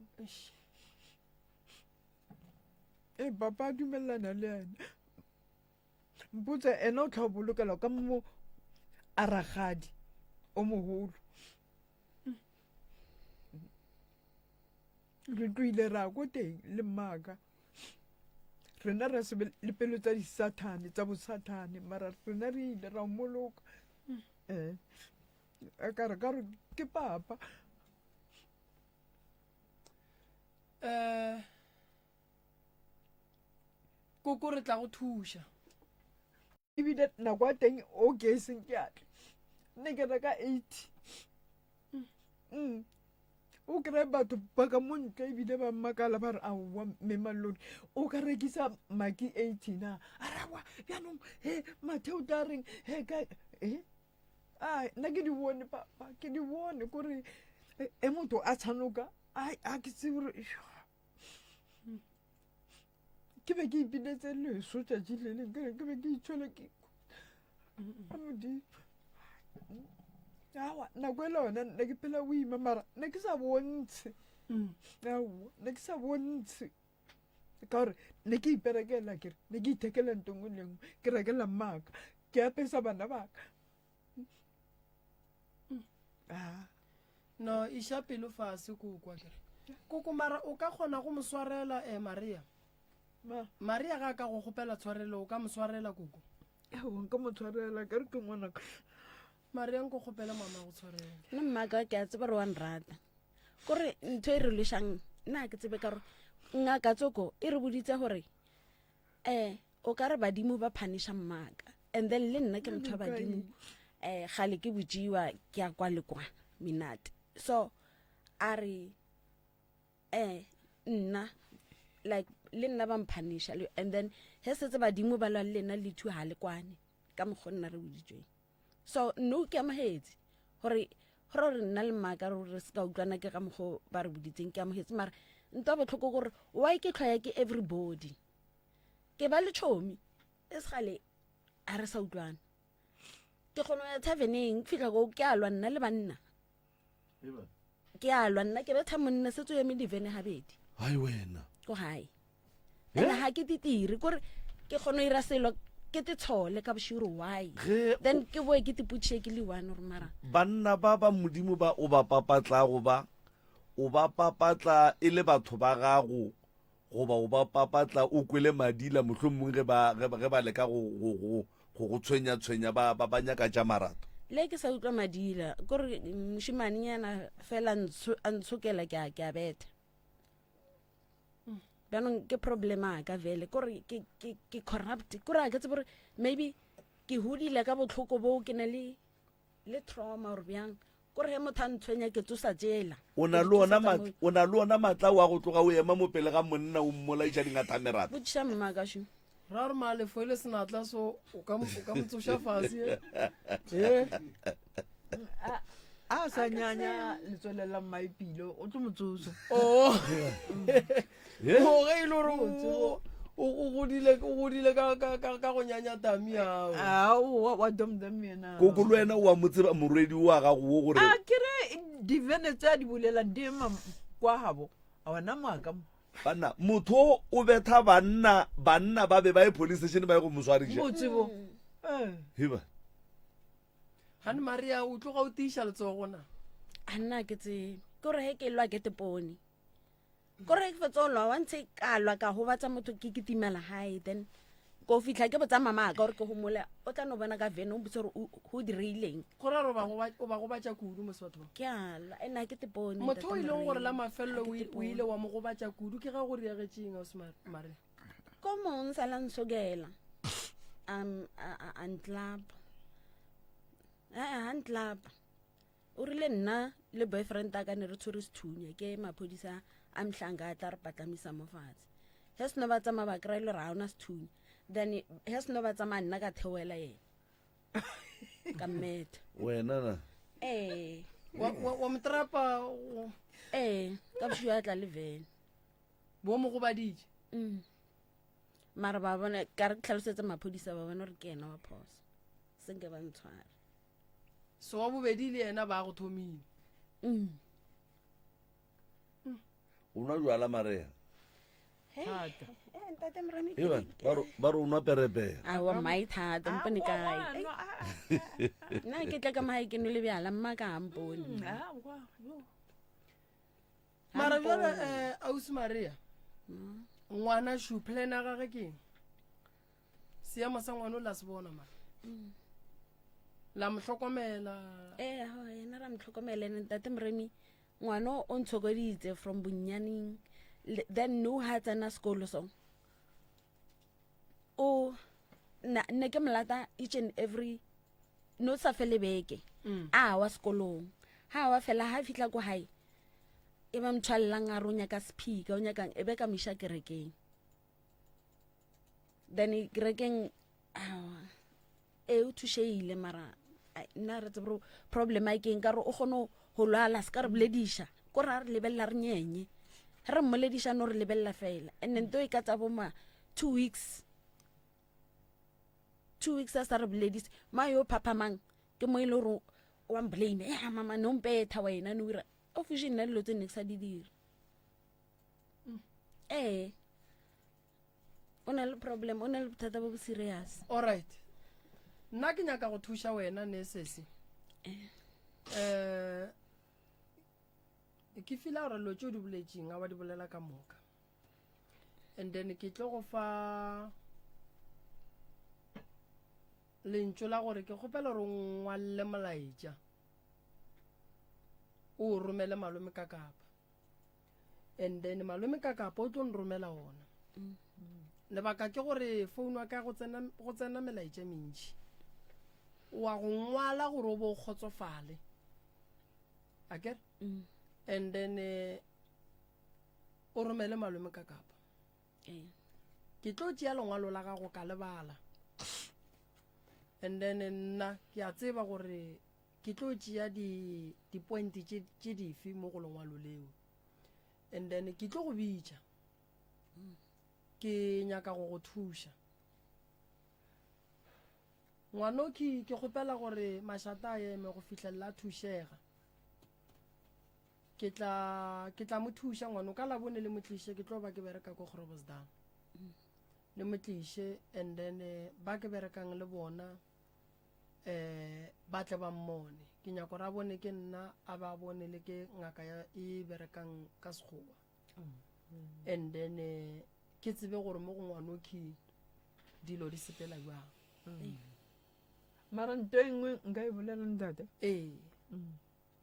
[SPEAKER 4] ee papa a dumelelana le ena mpotse ena o tla bolokela ka mo a ragadi o mogolo re tloile ra ko teng le mmaka rena ra se le pelo tsa disathane tsa bosathane mara rena re ile ra mmoloka um ka re ka re ke papa
[SPEAKER 2] um koko re tla go thuša
[SPEAKER 4] ebile nako ya teng o ke e seng ke atle nne ke reka 80 mm. o kry batho ba ka mo ntle ebile ba mmakala ba re aowa mme malone o ka rekisa maki 80 na a rawa bjanong he matheo tla reng he ka e ai nna ke di bone papa ke di bone kore e motho a tshanoka ai a ke tsebe gore ke be ke ipiletse leso tšatši le leng ke ke be ke itshwele ke a modimo awa nako e le yona nne ke phela boima mara ne ke sa bontshe aowa ne ke sa bontshe ka gore ne ke iperekela kere ne ke ithekela nto nngwe le nngwe ke rekela mmaka ke apesa bana baka ah.
[SPEAKER 2] No iša pelo fase koko akere. Koko mara o ka kgona go mo swarela eh Maria?
[SPEAKER 4] Ma.
[SPEAKER 2] Maria ga a ka go kgopela tshwarelo o ka mo swarela koko?
[SPEAKER 4] Aowa nka mo tshwarela ka re ke ngwanaka.
[SPEAKER 2] Maria nko kgopela mama go tshwarela.
[SPEAKER 3] Nna mmaka ke a tseba gore wa nrata. Kore ntho e re lwešang nna ke tsebe ka gore ngaka tsoko e re boditse gore eh o ka re badimo ba phanisha mmaka and then le nna ke motho wa badimo eh gale ke botsiwa ke ya kwa le kwa menate so a re eh nna like le nna ba mphanisha and then he setse badimo ba lwa le nna le thu ha le kwane ka mokgwa nna re boditsweng so no ke amogetse gore gore re nna le maaka re se ka utlwana ke ka mokgwa ba re boditseng ke amogetse mara ntwa botlhoko gore why ke tlhwaya ke everybody ke ba le tšhomi e segale a re sa utlwana ke kgona ya taverneng fitlha ko ke a lwa nna le banna ke a lwa nna ke betha monna setse o eme divene gabedi
[SPEAKER 1] hai wena
[SPEAKER 3] ko gae ene ga ke titire kore ke kgona go ira selo ke te tshole ka boširo why then ke boe ke tipotšhe ke le one gore mara
[SPEAKER 1] banna ba ba modimo ba o ba papatlago ba o ba papatla e le batho ba gago goba o ba papatla o kwele madila mohlomongwe ge ba, ge, ge ba leka go, go, go, go go tshwenya-tshwenya ba, ba, ba nyaka tša marato?
[SPEAKER 3] Le ke sa utlwa madila kore mošimanenyana fela a ntshokela ke a, ke a betha bjanong ke problem aka vele kore ke, ke, ke corrupt kore a ke tsebe gore maybe ke hodile ka botlhoko boo ke ne le le trauma or bjang kore ge motho a ntshwenya ke tsosa tšela
[SPEAKER 1] O na le ona matla, o na le ona matla wa go tloga o ema mo pele ga monna o mmolaiša dingathamerata.
[SPEAKER 3] Botšiša mma ka šo.
[SPEAKER 2] Ra re malefo e le senatla so o ka mo o ka mo tsoša fase. Eh.
[SPEAKER 4] A sa nyanya letswele la mmaepilo o tlo mo tsosa.
[SPEAKER 2] Oh. O ge e le gore o o godile o godile ka ka ka ka go nyanya tami ao.
[SPEAKER 4] Aowa wa domdom yena.
[SPEAKER 1] Koko le wena o a mo tseba morwedi wa gago wo gore
[SPEAKER 4] A ke re divene tse a di bolelang di ema kwa gabo. A wena moaka mo.
[SPEAKER 1] Banna motho o o betha banna banna ba be ba ye police station ba ye go mo swariša.
[SPEAKER 4] Motsebo. Eh.
[SPEAKER 1] Heba.
[SPEAKER 2] Gane Maria o tloga o tiiša letsogo na?
[SPEAKER 3] A nna ke tsebe. Ke gore ge ke lwa ke tepone. Kore ke fetsa go lwa once ka lwa ka gobatsa motho ke kitimela gae then ko fitlha ke botsa mama ka gore ke gomole o tla no bona ka vene o mpotse gore go direileng.
[SPEAKER 2] Go ra gore o ba gobatša kudu mose batho ba.
[SPEAKER 3] Ke a lwa ene a ke tepone.
[SPEAKER 2] Motho o e leng gore la mafelelo o ile wa mo gobatša kudu ke ga go riagetšeng ausi Maria?
[SPEAKER 3] Ko mong sala nsokela a ntlapa a ntlapa o rile nna le boyfriend a ka ne re tshwere sethunya ke maphodisa a mhlanga a tla re patlamisa mo fatshe he seno ba tsamaya ba kry-e le gore ga ona sethunya then he seno ba tsamaya nna ka theoela yena ka mmetha
[SPEAKER 1] wena na
[SPEAKER 3] ee
[SPEAKER 2] wa motrapa
[SPEAKER 3] ee ka bošio a tla le vene
[SPEAKER 2] bo mo gobaditše
[SPEAKER 3] mm. mara ba bona ka re tlhalosetse maphodisa ba bona gore ke ena wa phoso senke ba ntshware
[SPEAKER 2] So wa bobedi le yena ba go thomile.
[SPEAKER 3] Mm.
[SPEAKER 1] O nwa jwala Maria?
[SPEAKER 2] Thata.
[SPEAKER 3] Eh, ntate Moremi.
[SPEAKER 1] Ee bana, ba re o nwa perepere.
[SPEAKER 3] Aowa mmae thata, mpone kae. Nna ke tla ka magae ke nwele bjala, mma ka ga mpone.
[SPEAKER 7] Mm, aowa, yo.
[SPEAKER 2] Mara bjale eh ausi Maria. Ngwana shu plan ya gage ke eng? Seemo sa ngwana o la se bona mara.
[SPEAKER 3] Mm.
[SPEAKER 2] La mo hlokomela.
[SPEAKER 3] Ee, aowa, yena ra mo hlokomela ene ntate Moremi ngwana o ntshokoditse from bonnyaneng then no ha tsena sekolo so o ne ke molata each and every no sa fele beke
[SPEAKER 2] mm.
[SPEAKER 3] a wa sekolong ha wa fela ha fitlha ko hae e ba motho a llang a re o nyaka sephika o nyakang e be ka mo iša kerekeng then kerekeng aowa ee o thušeile mara nna re tsebe gore problem a keng ka gore o kgone go lwala se ka re bolediša ko re a re lebelela re nyenye ge re mmolediša no re lebelela fela and nto e ka tsa boma 2 weeks 2 weeks a sa re boledise ma yo phaphamang ke mo e le gore wa mblame e mama ne o mpetha wena ne o ira o fuše nna dilo tse ne ke sa di dira ee o na le problem o na le bothata bo bo serious.
[SPEAKER 2] Alright nna ke nyaka go thuša wena ne sesi um ke fila gore lo tse o di boletseng a wa di bolela ka moka and then ke tlo go fa lentšu la gore ke kgopela gore o ngwalle molaetša o o romele malome ka kapa and then malome ka kapa o tlo nromela ona
[SPEAKER 3] mm.
[SPEAKER 2] lebaka ke gore founu wa ka go tsena go tsena melaetša mentši wa go ngwala gore o bo o kgotsofale a kere
[SPEAKER 3] mm.
[SPEAKER 2] And then eh, o romele malome ka kapa
[SPEAKER 3] ee.
[SPEAKER 2] Ke tlo tšea lengwalo la gago ka lebala and then nna ke a tseba gore Ke tlo tšea di di-point tše tše dife mo go lengwalo leo and then ke tlo go bitša ke nyaka go go thuša ngwanoki ke kgopela gore mašata a eme go fihlelela a thušega ke tla ke tla mo thuša ngwano ka labone le mo tliše ke tlo ba ke bereka ko Groblersdal le mo tliše and then eh, ba ke berekang le bona um ba tle ba mmone ke nyako ra bone ke nna a ba bone le ke ngaka ya e berekang ka sekgowa and then eh, ke tsebe gore mo go ngwanoki dilo di sepela jwang
[SPEAKER 4] mm. mara nto e nngwe nka e bolela ntate
[SPEAKER 2] ee
[SPEAKER 4] mm.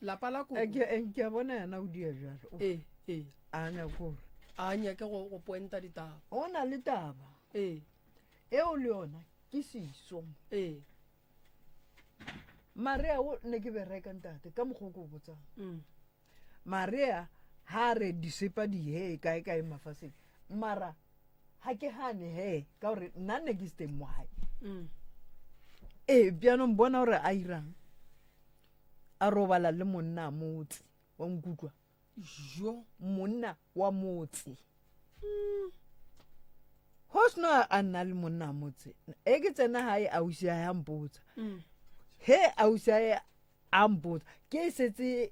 [SPEAKER 2] lapa la koko
[SPEAKER 4] eh, eh, ke a bona yena o dia jalo
[SPEAKER 2] ee ee
[SPEAKER 4] a nyake gore
[SPEAKER 2] a nyake go poenta ditaba
[SPEAKER 4] o na le taba
[SPEAKER 2] ee
[SPEAKER 4] eo le yona ke seso
[SPEAKER 2] ee
[SPEAKER 4] Maria o ne ke bereka ntate ka mokgwa o ke o botsang
[SPEAKER 2] mm.
[SPEAKER 4] Maria ha re disepa di he kae kae mafaseng mara ha ke gane he ka gore nna ne ke seteng mo gae
[SPEAKER 2] mm.
[SPEAKER 4] ee bjanong bona gore a irang a robala le monna motse wa nkutlwa
[SPEAKER 2] jo
[SPEAKER 4] monna wa motse go seno a nna le monna motse e ke tsena gae ausi a ya mpotsa
[SPEAKER 2] mm.
[SPEAKER 4] he ausi a a mpotsa ke setse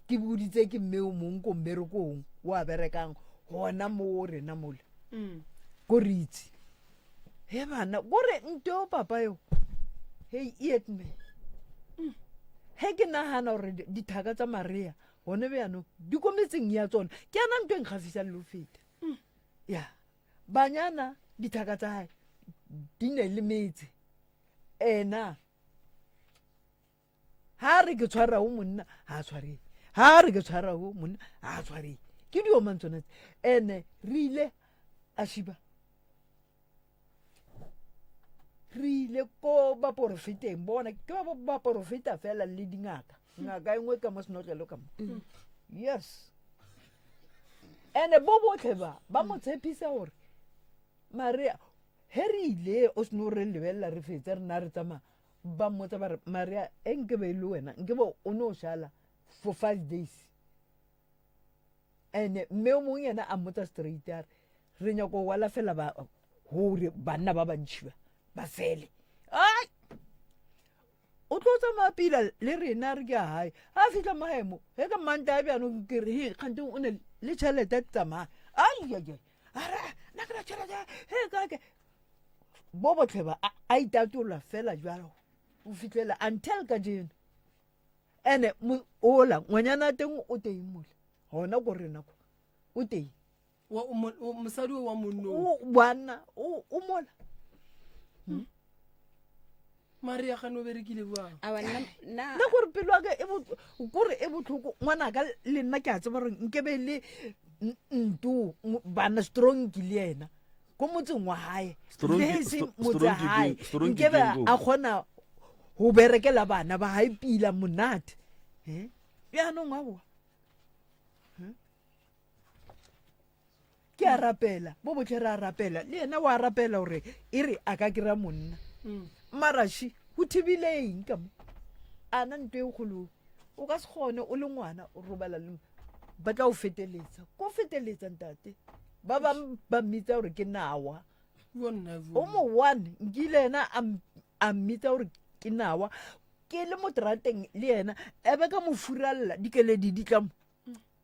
[SPEAKER 4] ke boditse ke mme o mongwe ko mmerekong o a berekang gona mo rena mole
[SPEAKER 2] mm.
[SPEAKER 4] ko re itse he bana kore nto papa yo hey eat me
[SPEAKER 2] Mm.
[SPEAKER 4] he ke nagana gore dithaka tsa maria Gone bjanong di ko metseng ya tsona. Ke yana ntho e nkgafisang le go feta. Ya. Banyana dithaka tsa hae di ne le metse. Ena ha re ke tshwara o monna ha a tshwareng. Ha re ke tshwara o monna ha a tshwareng. Ke diomang tsona tse. Ene re ile a shiba. Re ile ko baporofeteng bona ke ba baporofeta fela le dingaka. Ngaka e nngwe ka mo senotlelo ka mo. Yes. Ene bo botlhe ba ba mo tshepisa gore Maria he re ile o seno re lebelela re fetsa re na re tsamaya ba mmotsa ba re Maria e nke be e le wena nke be o ne o šala for 5 days. Ene mme o mongwe yena a mmotsa straight a re re nyako go alafela ba gore banna ba bantšhi ba ba fele. Ai! O tlo tsamaya pila le rena re ke a gae. A fitlha mo gae mo, ge ka Mantaga bjanong ke re he kgante o ne le tšhelete tsamaya. Ai ai ai. A re nna ke na tšhelete he ka ke. Bo botlhe ba a itatola fela jalo. O fitlhela until kajeno. Ene ola ngwanyana teng o teng mola. Gona ko rena ko. O teng.
[SPEAKER 2] Wa, o mo, o, mosadi o wa monno.
[SPEAKER 4] O banna o o mola.
[SPEAKER 2] Hmm. Maria gane o berekile bjang?
[SPEAKER 3] Awa nna nna
[SPEAKER 4] Nna gore pelo ya ka e kore e botlhoko ngwanaka le nna ke a tseba gore nke be le nto bana strong ke le yena ko motseng wa hae
[SPEAKER 1] Strong
[SPEAKER 4] le
[SPEAKER 1] ke-
[SPEAKER 4] e seng
[SPEAKER 1] stro-
[SPEAKER 4] motse
[SPEAKER 1] strong ke
[SPEAKER 4] hae
[SPEAKER 1] keng- strong ke
[SPEAKER 4] nke be
[SPEAKER 1] keng koo?
[SPEAKER 4] a kgona go berekela bana ba hae pila monate Eh? bjaanong aowa Ke a rapela, bo botlhe re a rapela, le yena wa rapela gore e re a ka kry-a monna. Mara shi, go thibile eng ka mo? A na nto e kgolo, o ka se kgone o le ngwana o robala le ba tla o feteletsa. Ko feteletsa ntate. Ba bang ba mmitsa gore ke nawa. O mo one, nkile yena a mmitsa gore ke nawa. Ke le mo terateng le yena, ebe ka mo furalla, dikeledi di tla mo.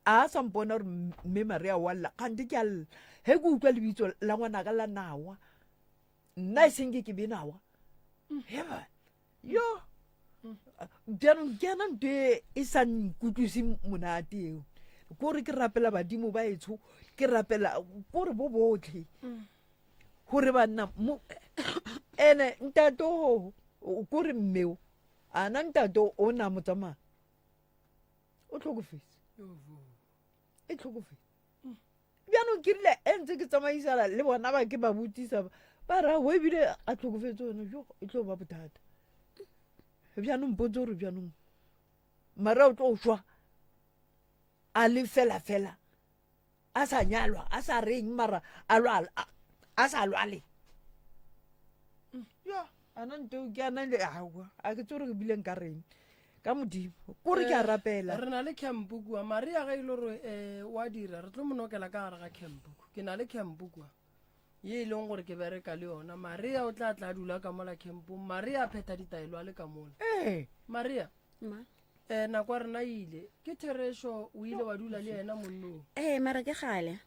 [SPEAKER 4] A sa mpona gore mme Maria wa lla, kgante ke a lla. Ge ke utlwa lebitso la ngwanaka la nawa, nna e seng ke ke be nawa. Heba, yo. Jaanong ke yana ntho e e sa nkutlwise monate eo. Kore ke rapela badimo ba etsho, ke rapela kore bo botlhe. Gore banna mo ene ntate o kore mmeo, ana ntate o na mo tsamaya. O tlhokofetse. E tlhokofetse. Bjanong ke rile e ntse ke tsamaisana le bona ba ke ba botsisa ba, ba re aowa ebile a tlhokofetse one jo e tlo ba bothata. Bjanong mpotse gore bjanong mara o tlo šwa a le fela fela a sa nyalwa a sa reng mara a lwala a sa lwale. Ya ana nto ke ana le aowa a ke tsore ke bile nka reng ka modimo kore ke a
[SPEAKER 2] eh,
[SPEAKER 4] rapela.
[SPEAKER 2] Re na le camp kua Maria ge e le gore um wa dira re tlo mo nokela ka gare ga camp ke na le camp kua ye e leng gore ke bereka le yona. Maria o tla tla dula ka mola campong. Maria a phetha ditaelo a le ka mola.
[SPEAKER 4] Ee.
[SPEAKER 2] Maria
[SPEAKER 3] Ma.
[SPEAKER 2] Eh, nako ya rena e ile. Ke therešo o ile wa dula le yena monnong.
[SPEAKER 3] Ee, mara ke gale.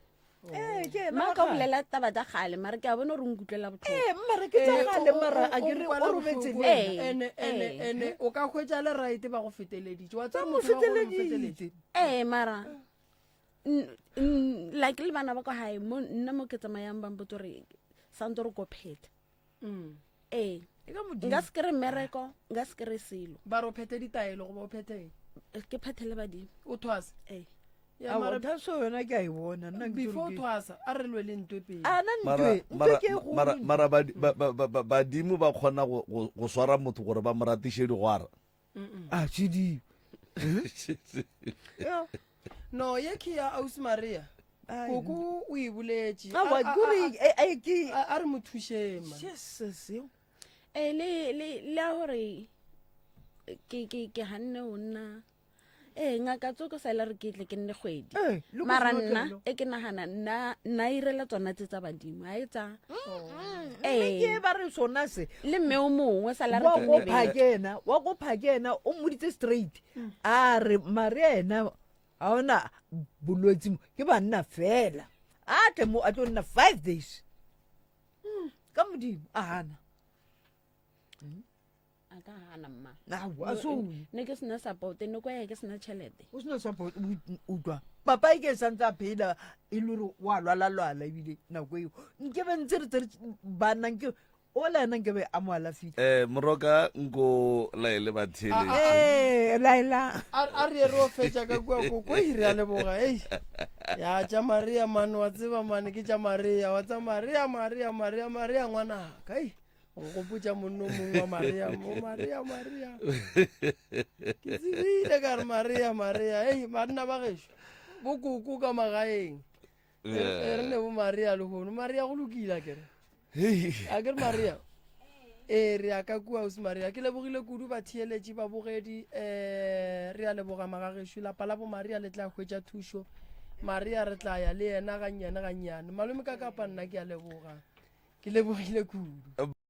[SPEAKER 4] Ee, ke yena
[SPEAKER 3] Ma
[SPEAKER 4] wa
[SPEAKER 3] ka
[SPEAKER 4] kgale.
[SPEAKER 3] bolela taba tsa gale, mara ke a bona gore o nkutlwela botlhoko.
[SPEAKER 4] Ee, mara ke tsa
[SPEAKER 2] Eh,
[SPEAKER 4] gale,
[SPEAKER 2] o- o-
[SPEAKER 4] mara
[SPEAKER 2] o-
[SPEAKER 4] a
[SPEAKER 2] o
[SPEAKER 4] ke re
[SPEAKER 2] nkwela
[SPEAKER 4] o robetse
[SPEAKER 2] bohloko.
[SPEAKER 4] le yena.
[SPEAKER 3] Ee,
[SPEAKER 2] Ene, ene,
[SPEAKER 3] ee.
[SPEAKER 2] ene, o ka hwetša le right ba go feteleditše. Wa tseba
[SPEAKER 4] Ba mo
[SPEAKER 2] motho wa gore o mo
[SPEAKER 4] feteleditše.
[SPEAKER 2] feteletše.
[SPEAKER 3] Ee, mara n- n- like le bana ba kwa gae mo nna mo ke tsamayang ba mpotsa gore santse re ko phetha.
[SPEAKER 2] Mm.
[SPEAKER 3] Ee.
[SPEAKER 4] E ka Modimo.
[SPEAKER 3] Nka se kry mmereko, nka se kry selo.
[SPEAKER 2] Ba re o phethe ditaelo goba o phethe eng?
[SPEAKER 3] Ke phethe le badimo.
[SPEAKER 2] O thwase?
[SPEAKER 3] Ee.
[SPEAKER 2] Ya,
[SPEAKER 4] Aowa,
[SPEAKER 2] mara
[SPEAKER 4] thaso yona ke a e bona, nna ke
[SPEAKER 2] before
[SPEAKER 4] tsore ke-
[SPEAKER 2] thwasa, a re lwe le ntwe pele.
[SPEAKER 4] A na
[SPEAKER 1] Mara,
[SPEAKER 4] ntwe, ntwe
[SPEAKER 1] mara,
[SPEAKER 4] ke e kgolo
[SPEAKER 1] mara,
[SPEAKER 4] ntwe.
[SPEAKER 1] mara badi-, ba, ba, ba, ba, badimo ba kgona go, go, go swara motho gore ba mo ratiše digwara.
[SPEAKER 4] A, tšhidi. Ya.
[SPEAKER 2] No, ye ke ya Ausi Maria.
[SPEAKER 4] Ai,
[SPEAKER 2] Koko o e boletše.
[SPEAKER 4] Aowa,
[SPEAKER 2] A- a-
[SPEAKER 4] kore,
[SPEAKER 2] a-
[SPEAKER 4] e, e, ke-
[SPEAKER 2] a, a re mo thušeng, man.
[SPEAKER 4] Jesus, yo.
[SPEAKER 3] Ee, le, le, le a gore ke, ke, ke ganne go nna. Ee, ngaka tsoko sa ile re ke tle ke nne kgwedi.
[SPEAKER 4] Ee, le go
[SPEAKER 3] Mara
[SPEAKER 4] sena
[SPEAKER 3] nna,
[SPEAKER 4] tlwaelo.
[SPEAKER 3] e ke nagana, nna, nna irela tsona tse tsa badimo, ha e tsa.
[SPEAKER 4] Mme
[SPEAKER 3] Ee.
[SPEAKER 4] ke ba re sona se.
[SPEAKER 3] Le mme o mongwe sa la re
[SPEAKER 4] Wa
[SPEAKER 3] ke
[SPEAKER 4] go
[SPEAKER 3] nne beke.
[SPEAKER 4] phakena, wa go phakena, o mmoditse straight. A re Maria ena ga ona bolwetsi mo, ke banna fela. A tle mo a tlo nna 5 days. Ka modimo a hana.
[SPEAKER 3] A ka gana mma.
[SPEAKER 4] Aowa, a so
[SPEAKER 3] Ne ke sena support, ne ko ya ke sena tšhelete.
[SPEAKER 4] O sena support, utlwa. Papa e ke santse a phela e le gore wa lwala-lwala ebile nako eo. Nke be ntse re tsere bana nke o le ena nke be a mo alafile.
[SPEAKER 1] Eh moroka nko laele batheeletši.
[SPEAKER 4] Eh laela.
[SPEAKER 2] A re re o fetša ka kua koko e re a leboga ei. Ya tša Maria man wa tseba man ke tša Maria wa tsa Maria Maria Maria Maria ngwanaka ei. O gopotša monno mongwe wa Maria mo Maria Maria. Ke tsebile ka re Maria Maria ei banna ba gešo bokoko ka magaeng. E re ne bo Maria lehono Maria go lokile a kere. A kere Maria. Ee re ya ka kua ausi Maria ke lebogile kudu batheeletši babogedi um re a leboga magagešo lapa la bo Maria le tla hwetša thušo Maria re tla ya le yena gannyane gannyane malome ka kapa nna ke a leboga ke lebogile kudu.